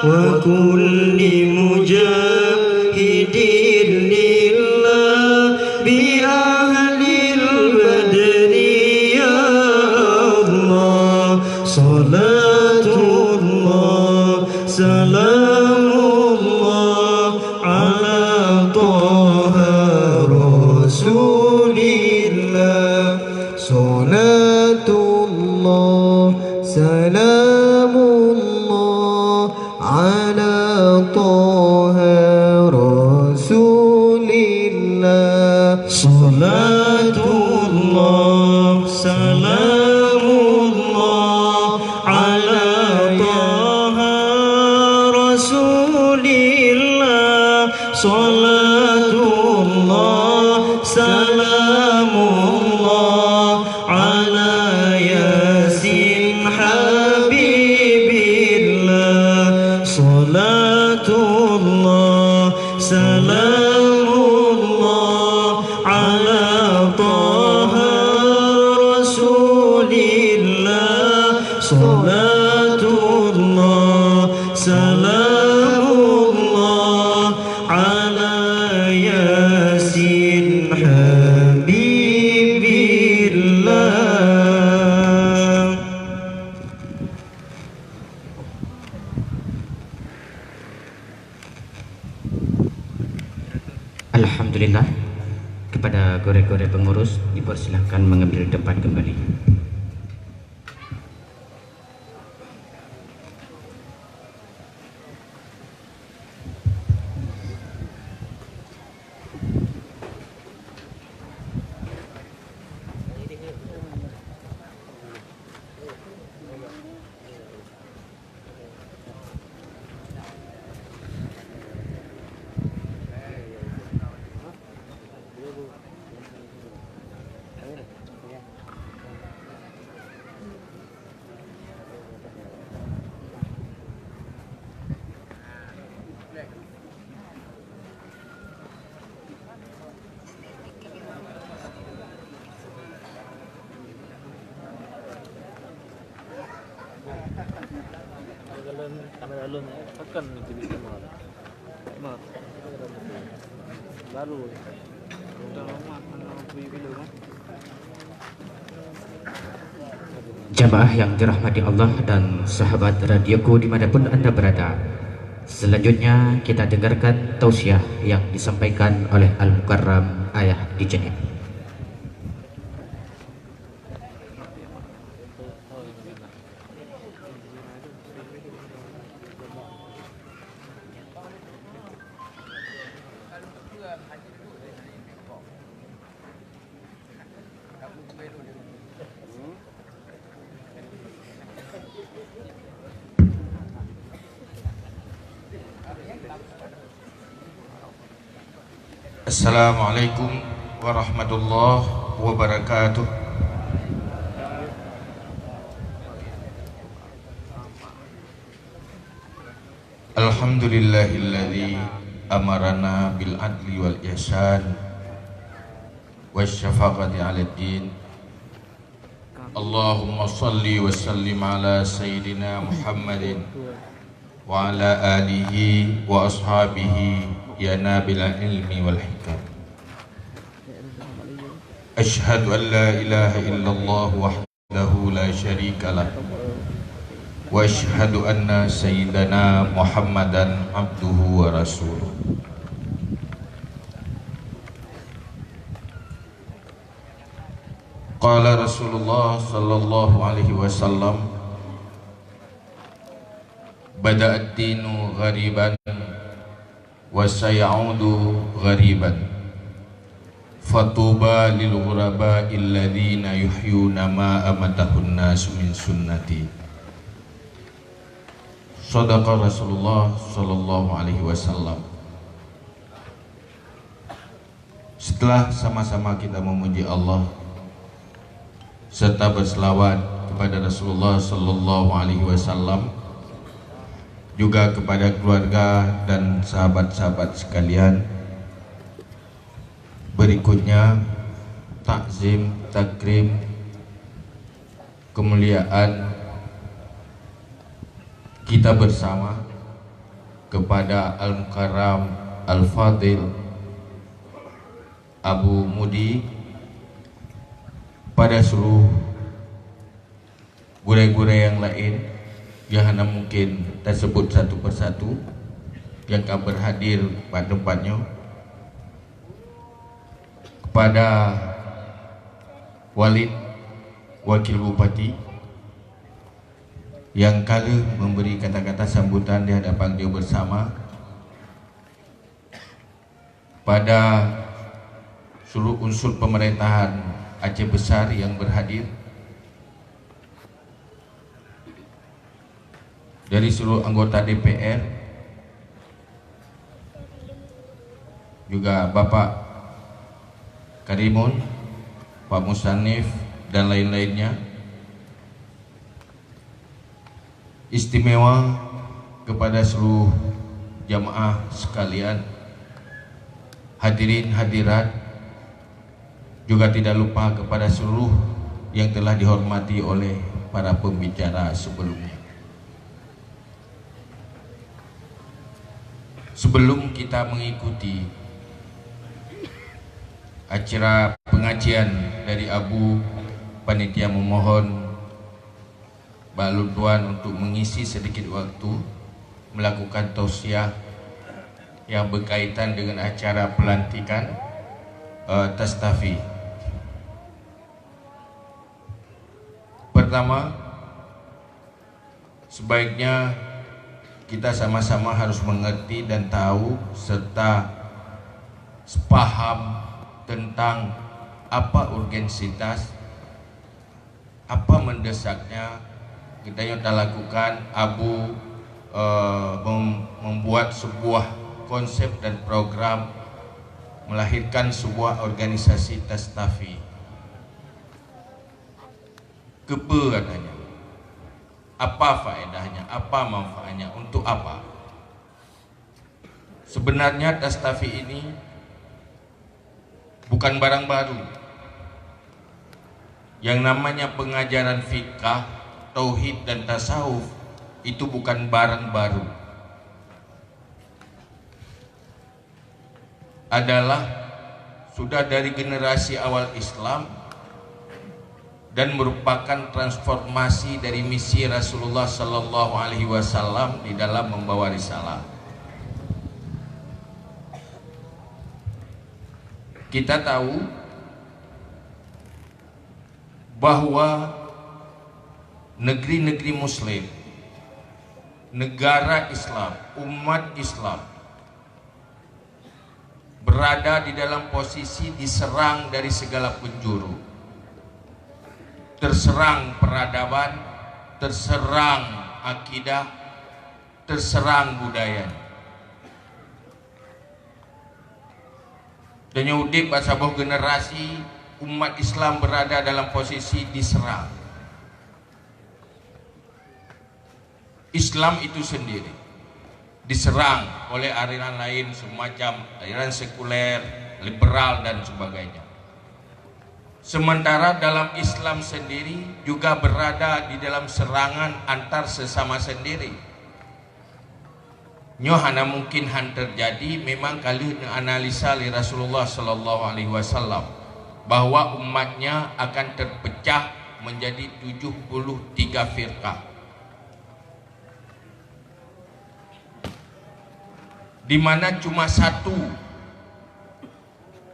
wa kulli mujahidin lillah bi ahlil badri ya Allah. Salatullah, salamullah ala Taha Rasulillah. Salatullah, salamullah ala Taha Rasulillah. Salatullah, salamullah ala Taha Rasulillah. Salatullah, salamullah ala Yasin Habibillah. Alhamdulillah, kepada gurée-gurée pengurus dipersilahkan mengambil tempat kembali. Kamera lôn, eh, tekan ni jadi kamera. Kamera. Baru. Udah lama, mana pergi bila, mah? Jamaah yang dirahmati Allah dan sahabat radioku dimanapun Anda berada. Selanjutnya kita dengarkan tausiah yang disampaikan oleh Al-Mukarram Ayah di Jenin. Assalamualaikum warahmatullahi wabarakatuh. Alhamdulillahilladzi amarana bil adli wal ihsan wasyafaqati 'alad din. Allahumma shalli wa sallim ala sayyidina Muhammadin wa ala alihi wa ashabihi ya nabil ilmi wal hikam. Asyhadu an la ilaha illallah wahdahu la syarika lah. Wa asyhadu anna sayyidana Muhammadan abduhu wa rasuluh. Qala Rasulullah sallallahu alaihi wasallam, "Bada'ad dinu ghariban wa sayaudu ghariban. Fatuba lil ghuraba illadzina yuhyuna ma amatahun nasu min sunnati." Sadaqa Rasulullah sallallahu alaihi wasallam. Setelah sama-sama kita memuji Allah serta berselawat kepada Rasulullah sallallahu alaihi wasallam, juga kepada keluarga dan sahabat-sahabat sekalian, berikutnya takzim takrim kemuliaan kita bersama kepada Al-Mukarram Al-Fadil Abu Mudi, pada seluruh gurée-gurée yang lain yang hana mungkin tersebut satu persatu yang ka berhadir bak tempat nyoe, kepada Walid Wakil Bupati yang ka lheueh memberi kata-kata sambutan di hadapan beliau bersama, pada seluruh unsur pemerintahan Aceh Besar yang berhadir, dari seluruh anggota D P R, juga Bapak Karimun, Pak Musanif, dan lain-lainnya. Istimewa kepada seluruh jamaah sekalian, hadirin hadirat, juga tidak lupa kepada seluruh yang telah dihormati oleh para pembicara sebelumnya. Sebelum kita mengikuti Acara pengajian dari Abu, panitia memohon bak lôn tuan untuk mengisi sedikit waktu melakukan tausiah yang berkaitan dengan acara pelantikan, eh, Tastafi. Pertama, sebaiknya kita sama-sama harus mengerti dan tahu serta sepaham tentang apa urgensitas, apa mendesaknya kita yang lakukan Abu, eh, mem-, membuat sebuah konsep dan program melahirkan sebuah organisasi Tastafi. Kepe katanya? Apa faedahnya? Apa manfaatnya? Untuk apa? Sebenarnya Tastafi ini bukan barang baru. Yang namanya pengajaran fikah, tauhid dan tasawuf itu bukan barang baru. Adalah sudah dari generasi awal Islam dan merupakan transformasi dari misi Rasulullah sallallahu alaihi wasallam di dalam membawa risalah. Kita tahu bahwa negeri-negeri Muslim, negara Islam, umat Islam berada di dalam posisi diserang dari segala penjuru. Terserang peradaban, terserang akidah, terserang budaya. Tanyoe udeb bak saboh generasi umat Islam berada dalam posisi diserang. Islam itu sendiri diserang oleh aliran lain semacam aliran sekuler, liberal dan sebagainya. Sementara dalam Islam sendiri juga berada di dalam serangan antar sesama sendiri. Nyoe hana mungkin han terjadi, memang ka lheueh neuanalisa lé Rasulullah sallallahu alaihi wasallam bahwa umatnya akan terpecah menjadi tujuh puluh tiga firqah, di mana cuma satu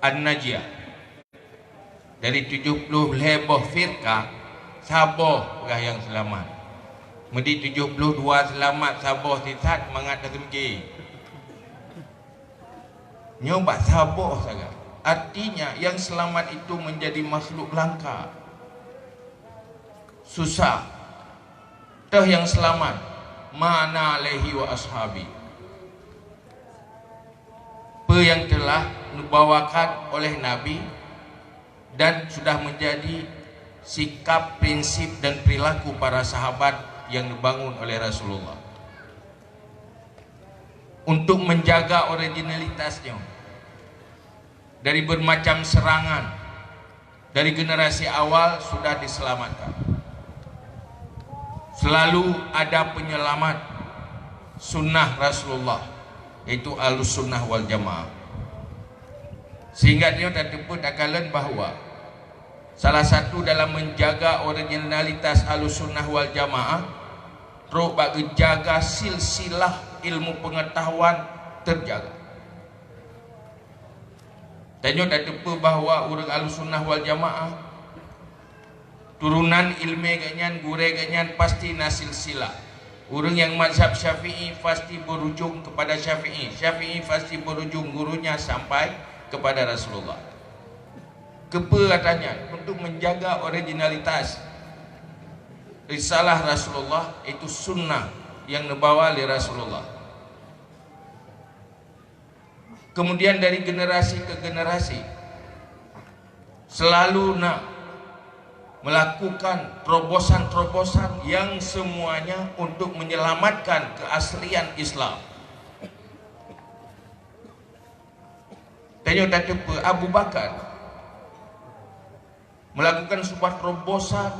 An-Najiyah. Dari tujoh ploh lhèe boh firqah, saboh peugah nyang seulamat. Meudi tujoh ploh dua seulamat, saboh sisat, mangat taseumke. Nyoe bak saboh sagai. Artinya, nyang seulamat itu menjadi makhluk langka, susah. Toh nyang seulamat, ma ana alaihi wa ashabi. Peue nyang telah neubawakan oleh Nabi dan sudah menjadi sikap, prinsip, dan perilaku para sahabat nyang neubangun oleh Rasulullah. Untuk menjaga originalitas nyoe dari bermacam serangan, dari generasi awal sudah diselamatkan. Selalu ada penyelamat sunnah Rasulullah, yaitu Ahlus Sunnah wal Jamaah. Sehingga nyoe tateupeue takalon bahwa salah satu dalam menjaga originalitas Ahlus Sunnah wal Jamaah, trok bak geujaga silsilah ilmu pengetahuan terjaga. Tanyoe tateupeue bahwa ureuëng Ahlussunnah wal Jamaah, turunan ileumèe geuhnyan, gurèe geuhnyan pasti na silsilah. Ureuëng nyang mazhab Syafi'i pasti berujung kepada Syafi'i, Syafi'i pasti berujung gurunya sampai kepada Rasulullah. Keupeue ata nyan? Untuk menjaga originalitas risalah Rasulullah, itu sunnah nyang neubawa lé Rasulullah. Kemudian dari generasi ke generasi, selalu nak melakukan terobosan-terobosan yang semuanya untuk menyelamatkan keaslian Islam. Tanyoe tateupeue Abu Bakar melakukan sebuah terobosan,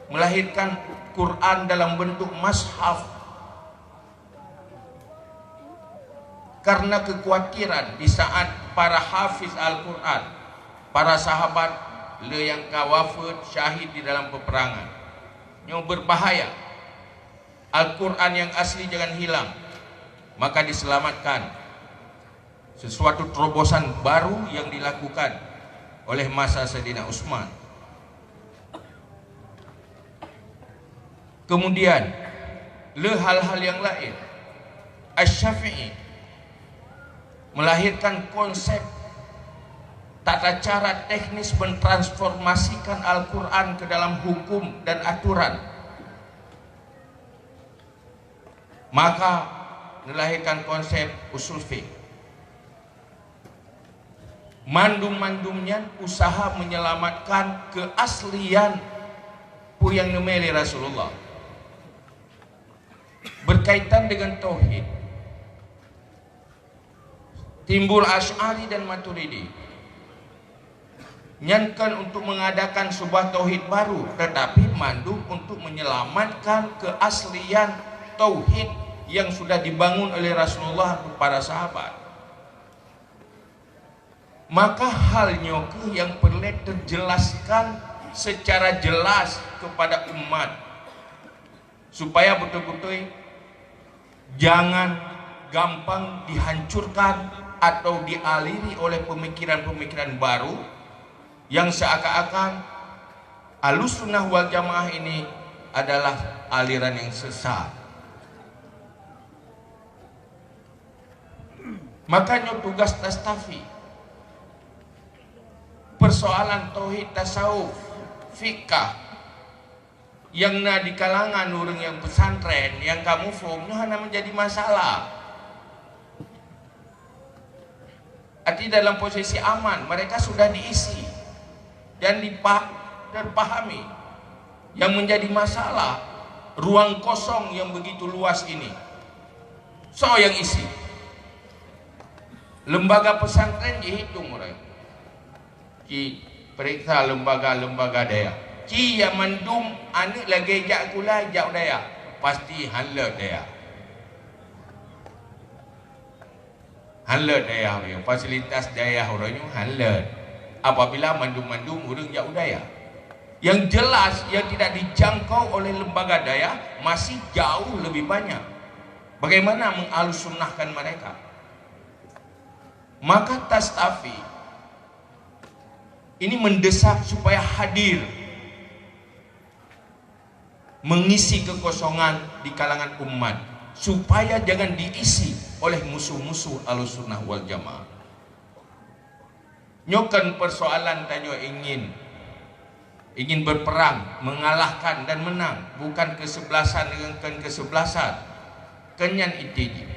melahirkan Quran dalam bentuk mushaf. Karena kekhawatiran di saat para hafiz Al-Quran Para sahabat le nyang ka wafeuet syahid di dalam peperangan. Nyoe berbahaya. Al-Quran yang asli jangan hilang, maka diselamatkan. Sesuatu terobosan baru yang dilakukan oleh masa Saidina Utsman. Kemudian, le hal-hal yang lain, Asy-Syafi'i melahirkan konsep tata cara teknis mentransformasikan Al-Quran ke dalam hukum dan aturan. Maka dilahirkan konsep usul fiqh. Mandum-mandum nyan usaha menyelamatkan keaslian peue nyang neumé lé Rasulullah. Berkaitan dengan tauhid, timbul Asy'ari dan Maturidi. Nyan kon untuk mengadakan sebuah tauhid baru, tetapi mandum untuk menyelamatkan keaslian tauhid yang sudah dibangun oleh Rasulullah untuk para sahabat. Maka hal nyoe keuh nyang peureulée teujelaskan secara jelas kepada umat, supaya beutôi-beutôi jangan gampang dihancurkan atau dialiri oleh pemikiran-pemikiran baru yang seakan-akan Ahlussunnah wal Jamaah ini adalah aliran yang sesat. Makanya tugas Tastafi, persoalan tauhid, tasawuf, fikah yang na di kalangan ureuëng nyang pesantren nyang ka muphom nyoe hana menjadi masalah. Arti dalam posisi aman, mereka sudah diisi dan dipa-, terpahami. Yang menjadi masalah, ruang kosong yang begitu luas ini. Soe nyang isi? Lembaga pesantren jihitung uroe. Ci peuriksa lembaga-lembaga dayah. Ci nyang mandum aneuëk lagée jak sikula, jak dayah, pasti hán lheueh dayah. Hán lheueh dayah uroe nyoe, fasilitas dayah uroe nyoe hán lheueh. Apabila mandum-mandum ureuëng jak u dayah. Yang jelas, yang tidak dijangkau oleh lembaga dayah masih jauh lebih banyak. Bagaimana mengalusunnahkan mereka? Maka Tastafi ini mendesak supaya hadir mengisi kekosongan di kalangan umat, supaya jangan diisi oleh musuh-musuh Ahlussunnah wal Jamaah. Nyoe kan persoalan tanyoe ingin, ingin berperang, mengalahkan dan menang, bukan kesebelasan dengan kon kesebelasan. Kon nyan inti jih.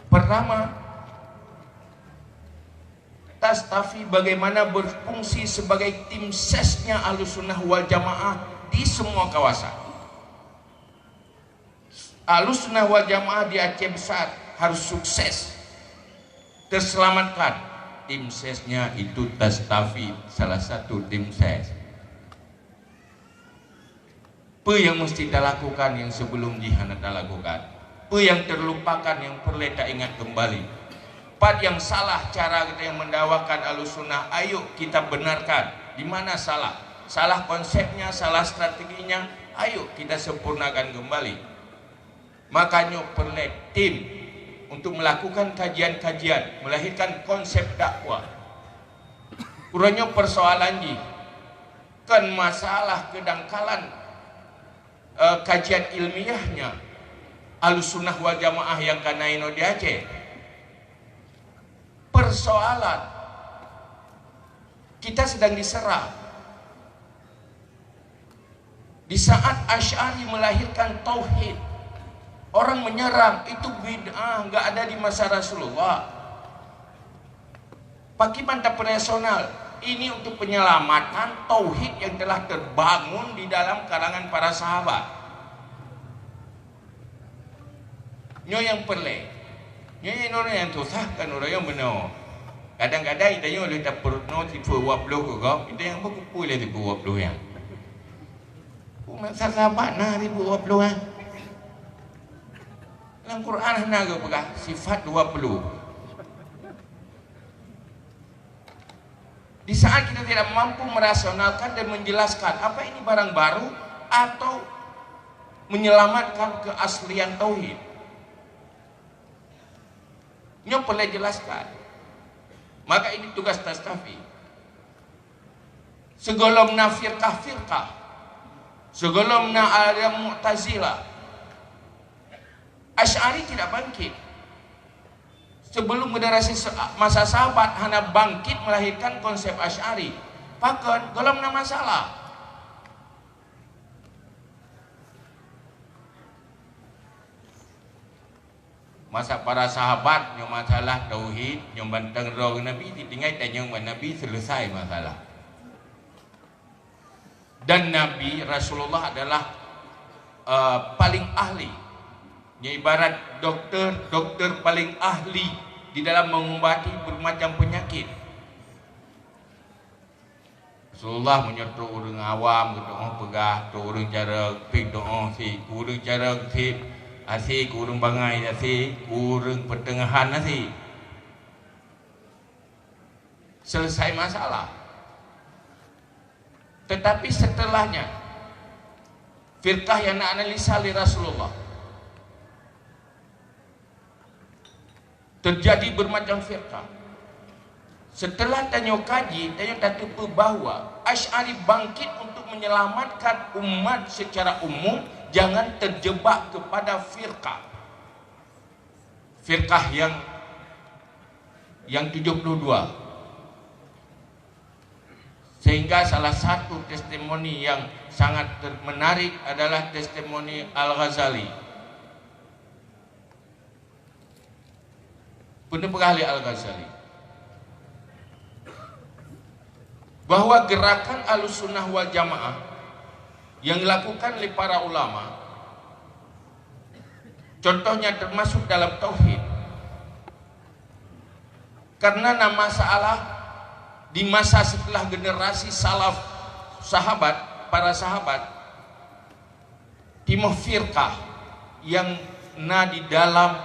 Pertama, Tastafi bagaimana berfungsi sebagai tim sesnya Ahlussunnah wal Jamaah di semua kawasan. Ahlussunnah wal Jamaah di Aceh Besar harus sukses, terselamatkan. Tim sesnya itu Tastafi, salah satu tim ses. Peue nyang meusti talakukan nyang sibeulom jih hana talakukan? Peue nyang teulupakan nyang peureulée taingat keumbali? Pat nyang salah cara geutanyoe mendakwakan Ahlussunnah, ayo kita benarkan. Di mana salah? Salah konsepnya, salah strateginya, ayo kita sempurnakan keumbali. Maka nyoe peureulée tim untuk melakukan kajian-kajian, melahirkan konsep dakwah. Uroe nyoe persoalan jih kon masalah keudangkalan, eh, kajian ilmiahnya Ahlussunnah wal Jamaah nyang ka na inoe di Aceh. Persoalan kita sedang diserang. Di saat Asy'ari melahirkan tauhid, orang menyerang itu bid'ah, nggak ada di masa Rasulullah. Pakriban tapersonal, ini untuk penyelamatan tauhid yang telah terbangun di dalam kalangan para sahabat. Nyoe nyang peureulée. Nyoe nyang susah kan ureuëng nyang meunoe. Kadang-kadang tanyoe lheueh tapeurunoe siplôh dua ploh keu gob, tanyoe beukumpôi lé siplôh dua ploh nyan. Peue masa sahabat na siplôh dua ploh nyan? Lam Quran hana geupeugah sifat dua ploh. Di saat kita tidak mampu merasionalkan dan menjelaskan apa ini barang baru atau menyelamatkan keaslian tauhid, nyoe perlu jelaskan. Maka ini tugas Tastafi. Sigohlom na firqah-firqah, sigohlom na aliran Mu'tazilah, Asy'ari tidak bangkit. Sebelum generasi se-, masa sahabat hana bangkit melahirkan konsep Asy'ari. Pakon? Gohlom na masalah. Masa para sahabat nyoe masalah tauhid, nyoe banteng roh Nabi, ditinggai tanyong bak Nabi, selesai masalah. Dan Nabi Rasulullah adalah, eh, paling ahli. Nyoe ibarat doktor, doktor paling ahli di dalam mengubati bermacam penyakit. Rasulullah meunyoe trok ureuëng awam, geutu'oh peugah, trok ureuëng carông, pih tu'oh si, ureuëng carông si, asi, ureuëng bangai asi, ureuëng peuteungahan asi. Selesai masalah. Tetapi setelahnya, firqah yang na analisa lé Rasulullah, terjadi bermacam firqah. Setelah tanyoe kaji, tanyoe tateupeue bahwa Asy'ari bangkit untuk menyelamatkan umat secara umum jangan terjebak kepada firqah. Firqah yang, yang tujuh puluh dua. Sehingga salah satu testimoni yang sangat ter-, menarik adalah testimoni Al-Ghazali. Peue neupeugah lé Al-Ghazali? Bahwa gerakan Ahlussunnah wal Jamaah yang dilakukan lé para ulama, contohnya termasuk dalam tauhid, karena na masalah di masa setelah generasi salaf sahabat, para sahabat, timoh firqah yang na di dalam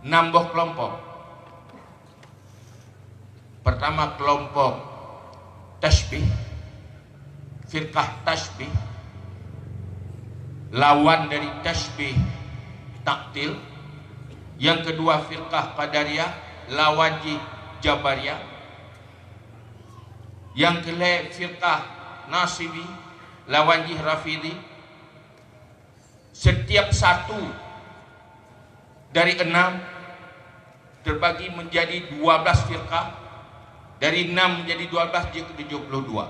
enam boh kelompok. Pertama, kelompok tasyibih, firqah tasyibih, lawan dari tasyibih, taktil. Yang kedua, firqah qadariyah, lawan jih jabariyah. Yang keulhée, firqah nasibi, lawan jih rafidi. Setiap satu dari enam terbagi menjadi dua belas firqah, dari enam menjadi dua belas, jadi tujuh puluh dua.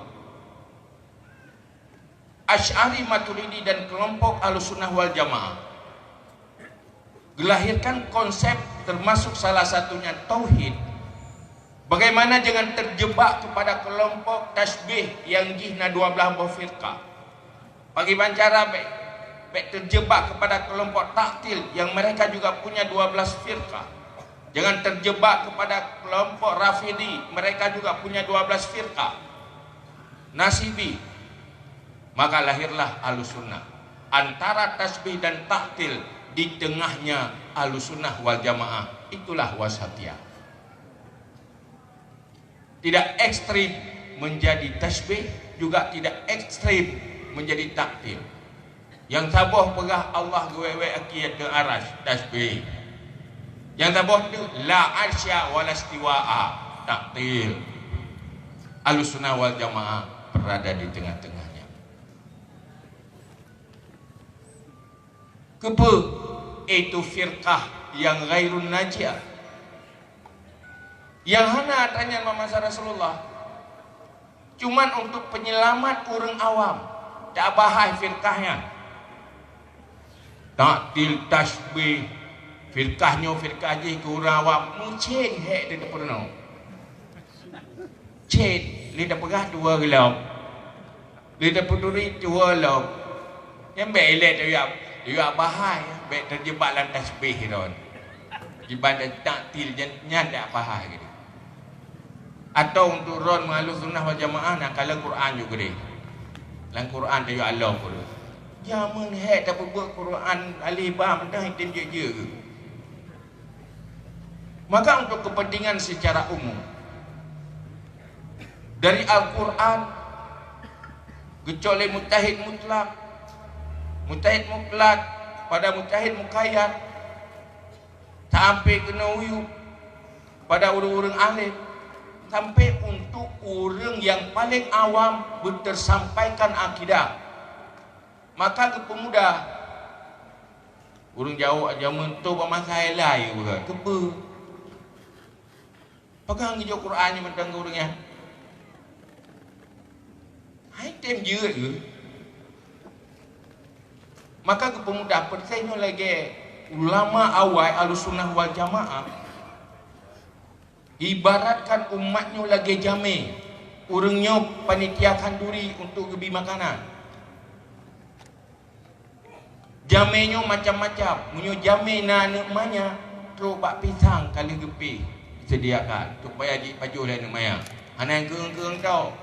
Asy'ari, Maturidi, dan kelompok Ahlussunnah wal Jamaah gelahirkan konsep, termasuk salah satunya tauhid. Bagaimana jangan terjebak kepada kelompok tasyibih yang jih na dua belas boh firqah? Bagaimana cara bék, bék terjebak kepada kelompok taktil yang mereka juga punya dua belas firqah? Jangan terjebak kepada kelompok rafidi, mereka juga punya dua belas firqah. Nasibi. Maka lahirlah Ahlussunnah. Antara tasyibih dan taktil, di tengahnya Ahlussunnah wal Jamaah. Itulah wasatiyah. Tidak ekstrim menjadi tasyibih, juga tidak ekstrim menjadi taktil. Nyang saboh peugah Allah geuwék-wék akhé ateueh arasy, tasyibih. Nyang saboh teuk la arsya wa la istiwa'a, taktil. Ahlussunnah wal Jamaah berada di tengah-tengahnya. Keupeue? Itu firqah yang ghairun najiyah. Nyang hana atra nyan bak masa Rasulullah. Cuman untuk penyelamat ureuëng awam, tabahai firqah nyan. Taktil, tasyibih, firqah nyoe, firqah jih keu ureuëng awam, meucén hék teupeureunoe. Cén, lé tapeugah dua geulam. Lé tapeuturi dua lom. Nyan bék ilée tayue, tayue bahai, bék terjebak lam tasyibih droen. Jiban dan taktil nyan, nyan dak bahai gitu. Atau untuk droen meuahlus sunnah wal jamaah, na kalon Quran juga deh. Lam Quran tayue along dulu. Jameun hék tapeubuet Quran alif ba mantong item jeuet-jeuet. Maka untuk kepentingan secara umum, Dari Al-Quran, geucok lé mujtahid mutlak, mujtahid mutlak, pada mujtahid muqayyad, sampai keunoe u, pada ureuëng-ureuëng alim, sampai untuk ureuëng nyang paléng awam beuteusampaikan akidah. Maka geupeumudah. Ureuëng jaweueb jameun toh bak masa ilai, keupeue? Peugah geujok Quran nyoe mantong keu ureuëng nyan. Hai tem jeuet keuh. Maka geupeumudah, peureuté nyoe lagée ulama awai Ahlussunnah wal Jamaah ibaratkan umat nyoe lagée jamé. Ureuëng nyoe panitia khanduri untuk geubi makanan. Jamé nyoe macam-macam. Meunyoe jamé na aneuëk manyang, trok bak pisang ka lheueh geupéh disediakan supaya jipajoh lé aneuëk manyang. Hana nyang keueung-keueung tau.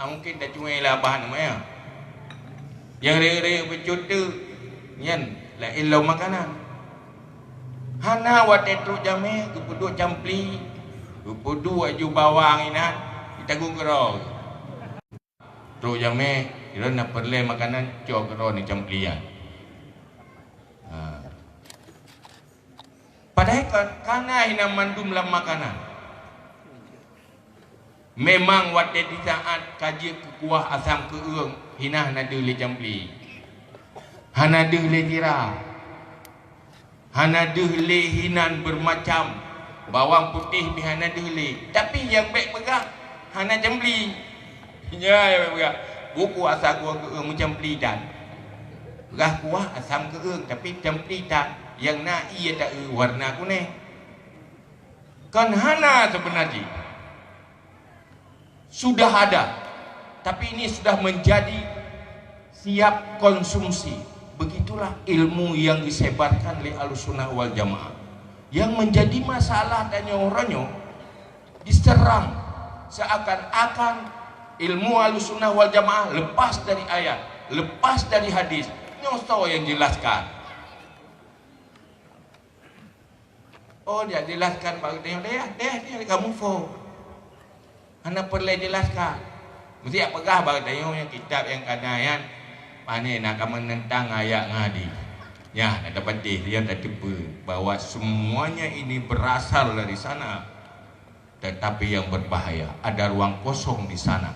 Ha, mungken tacué lé abah aneuëk manyang. Nyang rayek-rayek bacut teuk, nyan laén lom makanan. Hana watée trok jamé geupeuduek campli, geupeuduek aju bawang inan, jitagun keudroe. Trok jamé, droeneuh na peureulée makanan, cok keudroe neuh campli nyan. Ha. Padahai ka, ka na hinan mandum lam makanan. Memang watée disaát ka jeuet keu kuah asam keueung, hinan hana deuh lé campli. Hana deuh lé sira. Hana deuh lé hinan beureumacam, bawang putéh pih hana deuh lé, tapi nyang bék peugah hana campli. Nyan nyang bék peugah, bukon asam keueung meucampli that. Peugah kuah asam keueung, tapi campli that, nyang na ié taeu warna kunéng. Kon hana seubeuna jih. Sudah ada, tapi ini sudah menjadi siap konsumsi. Begitulah ilmu yang disebarkan oleh Ahlussunnah wal Jamaah. Yang menjadi masalah tanyoe uroe nyoe diserang seakan-akan ilmu Ahlussunnah wal Jamaah lepas dari ayat, lepas dari hadis. Nyoe soe nyang jelaskan? Oh, jak jelaskan bak geutanyoe, dayah, dayah, dayah kamoe phon. Hana peureulée jelaskan. Meusti jak peugah bak geutanyoe nyang kitab nyang ka na nyan, pane na ka meunentang ayat ngon hadis. Nyan, na tapatéh, nyan tateupeue bahwa semuanya ini berasal dari sana. Tetapi yang berbahaya, ada ruang kosong di sana.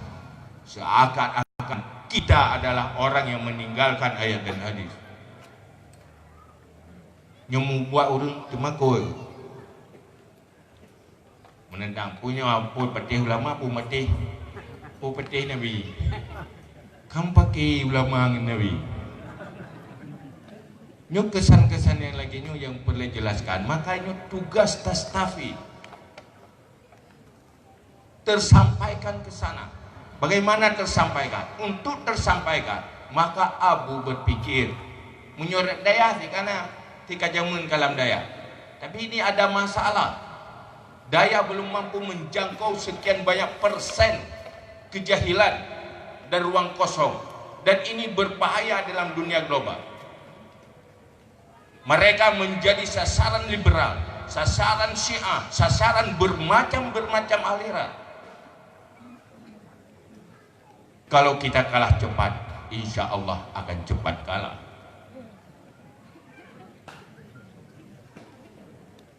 Seakan-akan kita adalah orang yang meninggalkan ayat dan hadis. Nyoe mubuat ureuëng teumakot. Meunentang, peue nyoe, peue patéh ulama, peue matéh, peue patéh nabi. Kan paké ulama ngon nabi. Nyoe keusan-keusan nyang lagée nyoe nyang peureulée jelaskan. Maka nyoe tugas Tastafi. Tersampaikan ke sana. Bagaimana tersampaikan? Untuk tersampaikan, maka Abu berpikir, meunyoe rot dayah sih kana, sih ka jameun ka lam dayah. Tapi ini ada masalah. Dayah belum mampu menjangkau sekian banyak persen kejahilan dan ruang kosong. Dan ini berbahaya dalam dunia global. Mereka menjadi sasaran liberal, sasaran Syiah, sasaran bermacam-bermacam aliran. Kalau kita kalah cepat, insya Allah akan cepat kalah.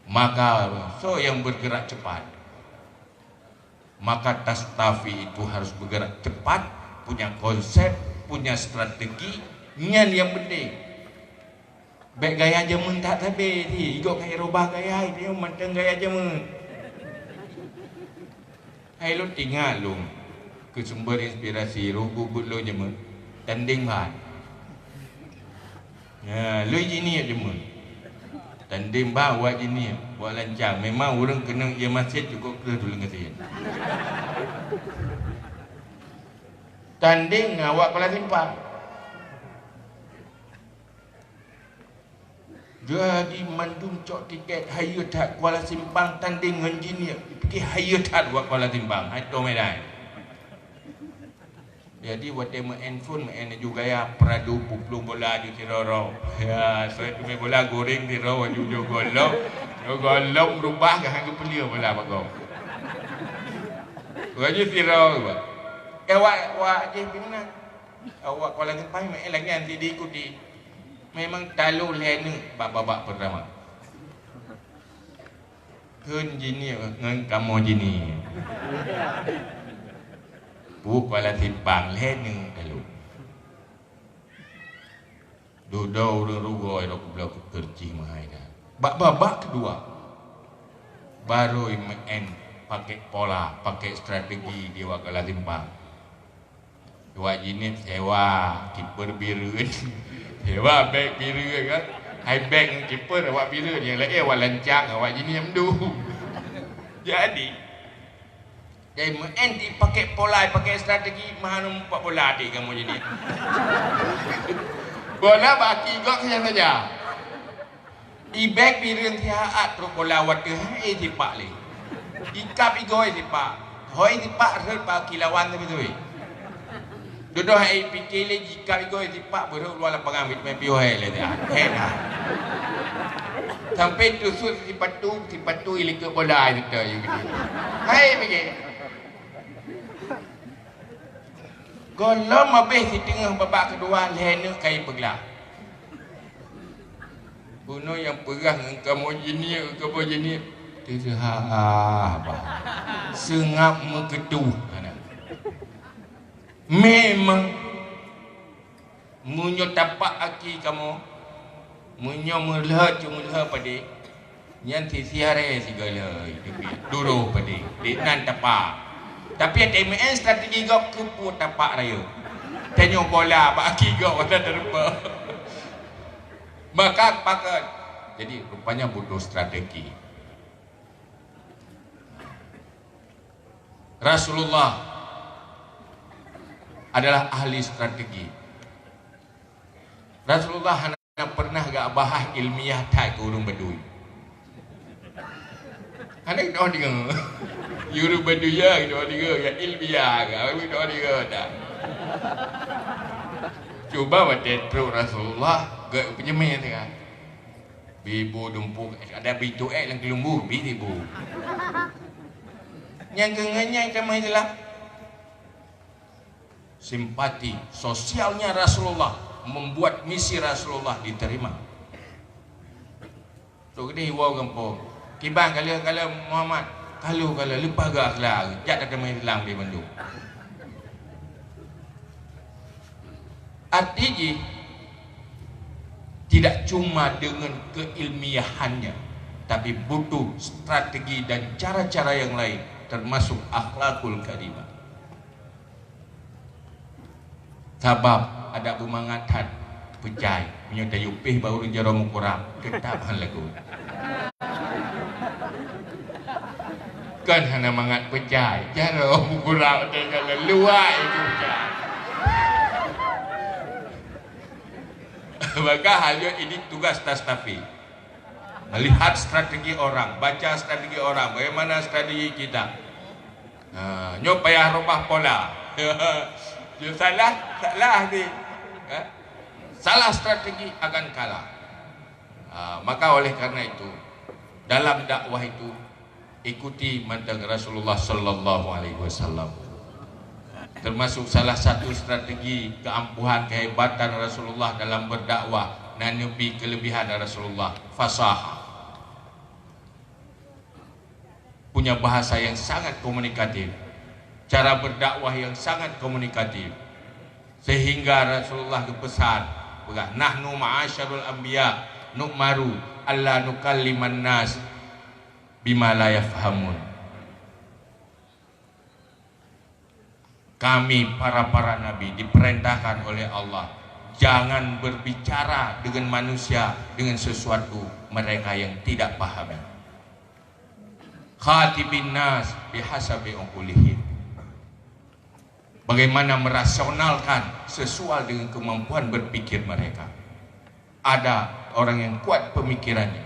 Maka, soe nyang bergerak cepat? Maka Tastafi itu harus bergerak cepat, punya konsep, punya strategi, nyan nyang penting. Bék gaya jameun that sabe, di, igok ka irubah gaya, itu mantong gaya jameun. Hai lôn teuingat lôn, keu sumber inspirasi roh buet-buet lôn jameun, tandeng ban. Ya, lôn jiniek jameun. Tandeng ban awak jiniek, awak lancang. Memang ureuëng keunong ié maset cukôp kreueh tuleueng gasien. Tandeng ngon awak Kuala Simpang. Jadi mandum cok tiket hayeue that Kuala Simpang tandeng ngon jiniek, pike hayeue that awak Kuala Simpang. Hai to medai. Jadi watée meu'en phon, meu'en laju gaya, Prado, puplueng bola aju sidroe-droe. Ya, soe teumé bola goreng sidroe aju jok goal lom. Jok goal lom, rubah, gahan geupeuleueh bola bak gob. Laju sidroe, eh, wak, wak jih pinan. Awak Kuala Simpang meu'en lagèe nyan diikuti. Memang talo lhèe neuk bak babak peurtama. Kheun jinie ngon kamoe jinie. Peue Kuala Simpang lhèe neuk talo. Dudoe ureueng rugoe rot keubloe keu keureucih meuhai that. Bak babak keudua, barô imeu'en pakèk pola, pakèk strategi di awak Kuala Simpang. Awak jinie sewa kiper bireuen, sewa bèk bireuen kan. Hai bèk ngon kiper awak bireuen, nyang laén awak lancang, awak jinie meudôh. Jadi, Jadi meu'en di pakèk pola, pakèk strategi, meuhana meupat bola di kamoe jinie. Bola bak aki gob saja-saja. Ibèk bireuen siat trok bola watèe hai sipak lé. Ikab igoe sipak. Hôi sipak rhot bak aki lawan tapi tui. Dudoe hai pike lé jikab igoe sipak beurhot luwa lapangan bit main piôh hai lé dah. Hai dah. Sampai tusut sipatu, sipatu ilikot bola itu teu. Hai pike. Gohlom habéh siteungoh babak keudua lhèe neuk kai peuglah. Bunoe nyang peugah ngon kamoe jinie, kamoe jinie. Teuhah bah. Seungab meukeudôh hana. Memang meunyoe tapak aki kamoe, meunyoe meulheueh cuma meulheueh padé, nyan sisi haré sigala duroh padé. Di nan tapak. Tapi ada M N strategi gob keupeue tapak rayeuk. Tanyoe bola bak aki gob ada terlupa. Maka pakat. Jadi rupanya butuh strategi. Rasulullah adalah ahli strategi. Rasulullah hana pernah gak bahas ilmiah that ke ureueng Badui. Hana kita orang dengar. Ureueng Badui ya kita orang dengar, ya ilmiah ke, kita orang dengar tak. Cuba baca truk Rasulullah gak penyemeh tengah. Bibu dumpu, ada bitu ek lam kelumbu, bi tibu. Nyang keungenyai teuma Islam. Simpati sosialnya Rasulullah membuat misi Rasulullah diterima. Tok gede iwoe gampông. Kiban kala-kala Muhammad, kalu kala leupah geu akhlak, jak datang Islam di bandum. Arti jih tidak cuma dengan keilmiahannya, tapi butuh strategi dan cara-cara yang lain, termasuk akhlakul karimah. Sabab ada beumangat that peucai, meunyoe tayue péh bak ureueng jaroe meukurab, teutap han lagu. Kan hana mangat peucai, jaroe meukurab teuka leuluwai peucai. Maka hal nyoe ini tugas Tastafi. Melihat strategi orang, baca strategi orang, bagaimana strategi kita. Ha, nyoe payah rubah pola. Nyoe salah, salah ni. Ha? Salah strategi akan kalah. Ha, maka oleh karena itu, dalam dakwah itu, ikuti mantong Rasulullah sallallahu alaihi wasallam. Termasuk salah satu strategi keampuhan kehebatan Rasulullah dalam berdakwah, na neubi kelebihan Rasulullah, fasahah. Punya bahasa yang sangat komunikatif, cara berdakwah yang sangat komunikatif, sehingga Rasulullah geupesan, peugah, "Nahnu ma'asyarul anbiya nu'maru alla nukalliman nas bima la yafhamun." Kami, para-para nabi, diperintahkan oleh Allah, jangan berbicara dengan manusia dengan sesuatu mereka yang tidak pahami. Khatibin nas bihasabi uqulihim. Bagaimana merasionalkan sesuai dengan kemampuan berpikir mereka. Ada orang yang kuat pemikirannya,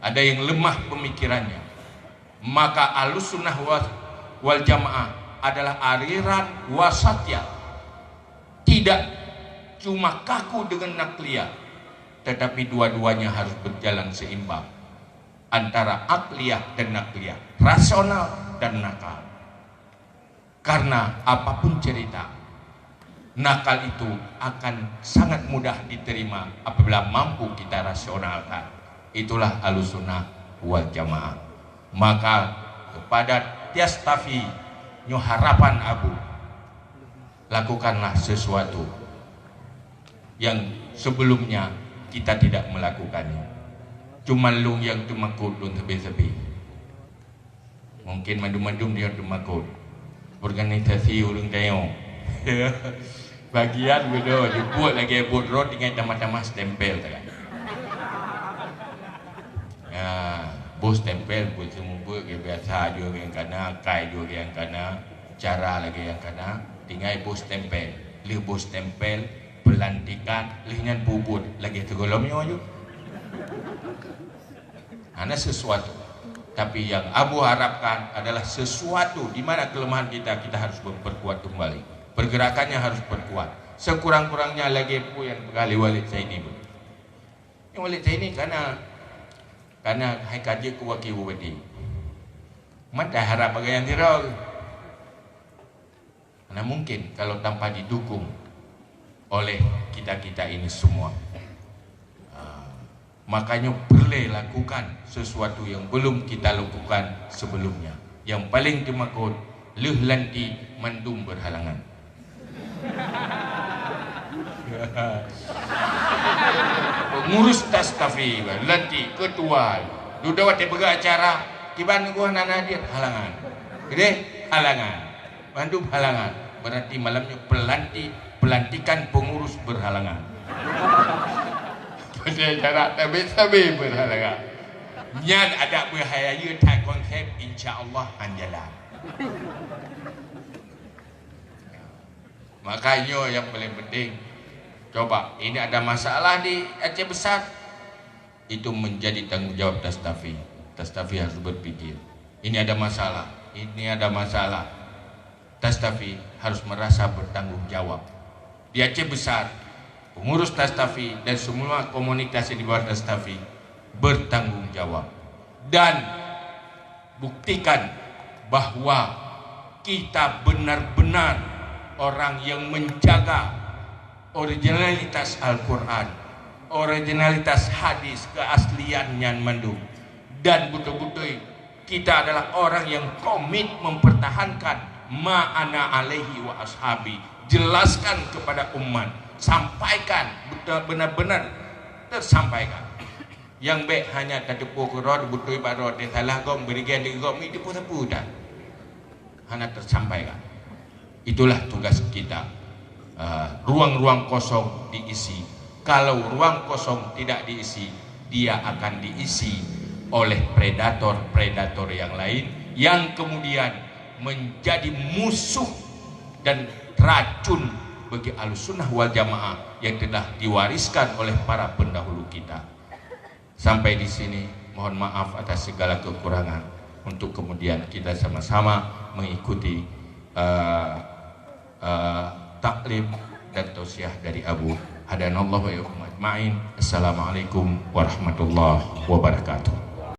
ada yang lemah pemikirannya. Maka Ahlussunnah wa-, wal Jamaah adalah aliran wasatiyah. Tidak cuma kaku dengan nakliyah, tetapi dua-duanya harus berjalan seimbang antara akliyah dan nakliyah, rasional dan nakal. Karena apapun cerita, nakal itu akan sangat mudah diterima apabila mampu kita rasionalkan. Itulah Ahlussunnah wal Jamaah. Maka kepada Tastafi nyoe harapan Abu, lakukanlah sesuatu yang sebelumnya kita tidak melakukannya. Cuma lôn nyang teumakot lôn sabe-sabe. Mungkin mandum-mandum nyang teumakot. Organisasi ureuëng tanyoe. Bagian beudôh, jeuet buet lagée buet rot, tinggai tamah-tamah stempel sagai. Ya, boh stempel buet seumeubeuet lagée biasa, jua nyang kana, kai jua nyang kana, cara lagée nyang kana, tinggai boh stempel. Lheueh boh stempel, peulantikan, lheueh nyan peubuet lagée sigohlom nyoe ju. Hana sesuatu. Tapi yang Abu harapkan adalah sesuatu di mana kelemahan kita, kita harus memperkuat kembali. Pergerakannya harus perkuat. Sekurang-kurangnya lagée peue nyang peugah lé Walid Zaini. Nyang Walid Zaini kana, kana hai ka jeuet keu wakil bupati. Mata harap bagai nyang sidroe. Mana mungkin kalau tanpa didukung oleh kita-kita ini semua. Ah, makanya perlu lakukan sesuatu yang belum kita lakukan sebelumnya. Yang paling teumakot, lheueh lantik mandum berhalangan. Pengurus Tastafi, lantik, ketua, dudoe watée peugah acara, kiban geuh hana hadir, halangan. Deh, halangan. Mandum halangan. Berarti malam nyoe pelanti-, pelantikan pengurus berhalangan. Pasal cara tabe-tabe berhalangan. Nyan adak beuhayeu that konsep, insya Allah han jalan. Makanya yang paling penting, coba, ini ada masalah di Aceh Besar, itu menjadi tanggung jawab Tastafi. Tastafi harus berpikir, ini ada masalah, ini ada masalah. Tastafi harus merasa bertanggung jawab. Di Aceh Besar, pengurus Tastafi dan semua komunitas yang di bawah Tastafi bertanggung jawab. Dan buktikan bahwa kita benar-benar orang yang menjaga originalitas Al-Quran, originalitas hadis, keaslian nyan mandum, dan betul-betul kita adalah orang yang komit mempertahankan ma ana alaihi wa ashabi. Jelaskan kepada umat, sampaikan, betul, benar-benar tersampaikan. Nyang bék hanya tateupeue keudroe, beutôi bak droe, teusalah gob, beureugan di gob, mi teupeue sapeue dah. Hana tersampaikan. Itulah tugas kita. Ah, ruang-ruang kosong diisi. Kalau ruang kosong tidak diisi, dia akan diisi oleh predator-predator yang lain yang kemudian menjadi musuh dan racun bagi Ahlussunnah wal Jamaah yang telah diwariskan oleh para pendahulu kita. Sampai di sini, mohon maaf atas segala kekurangan. Untuk kemudian kita sama-sama mengikuti, eh, eh, taklim dan tausiah dari Abu. Hadanallahu wa iyyakum ajma'in. Assalamualaikum warahmatullahi wabarakatuh.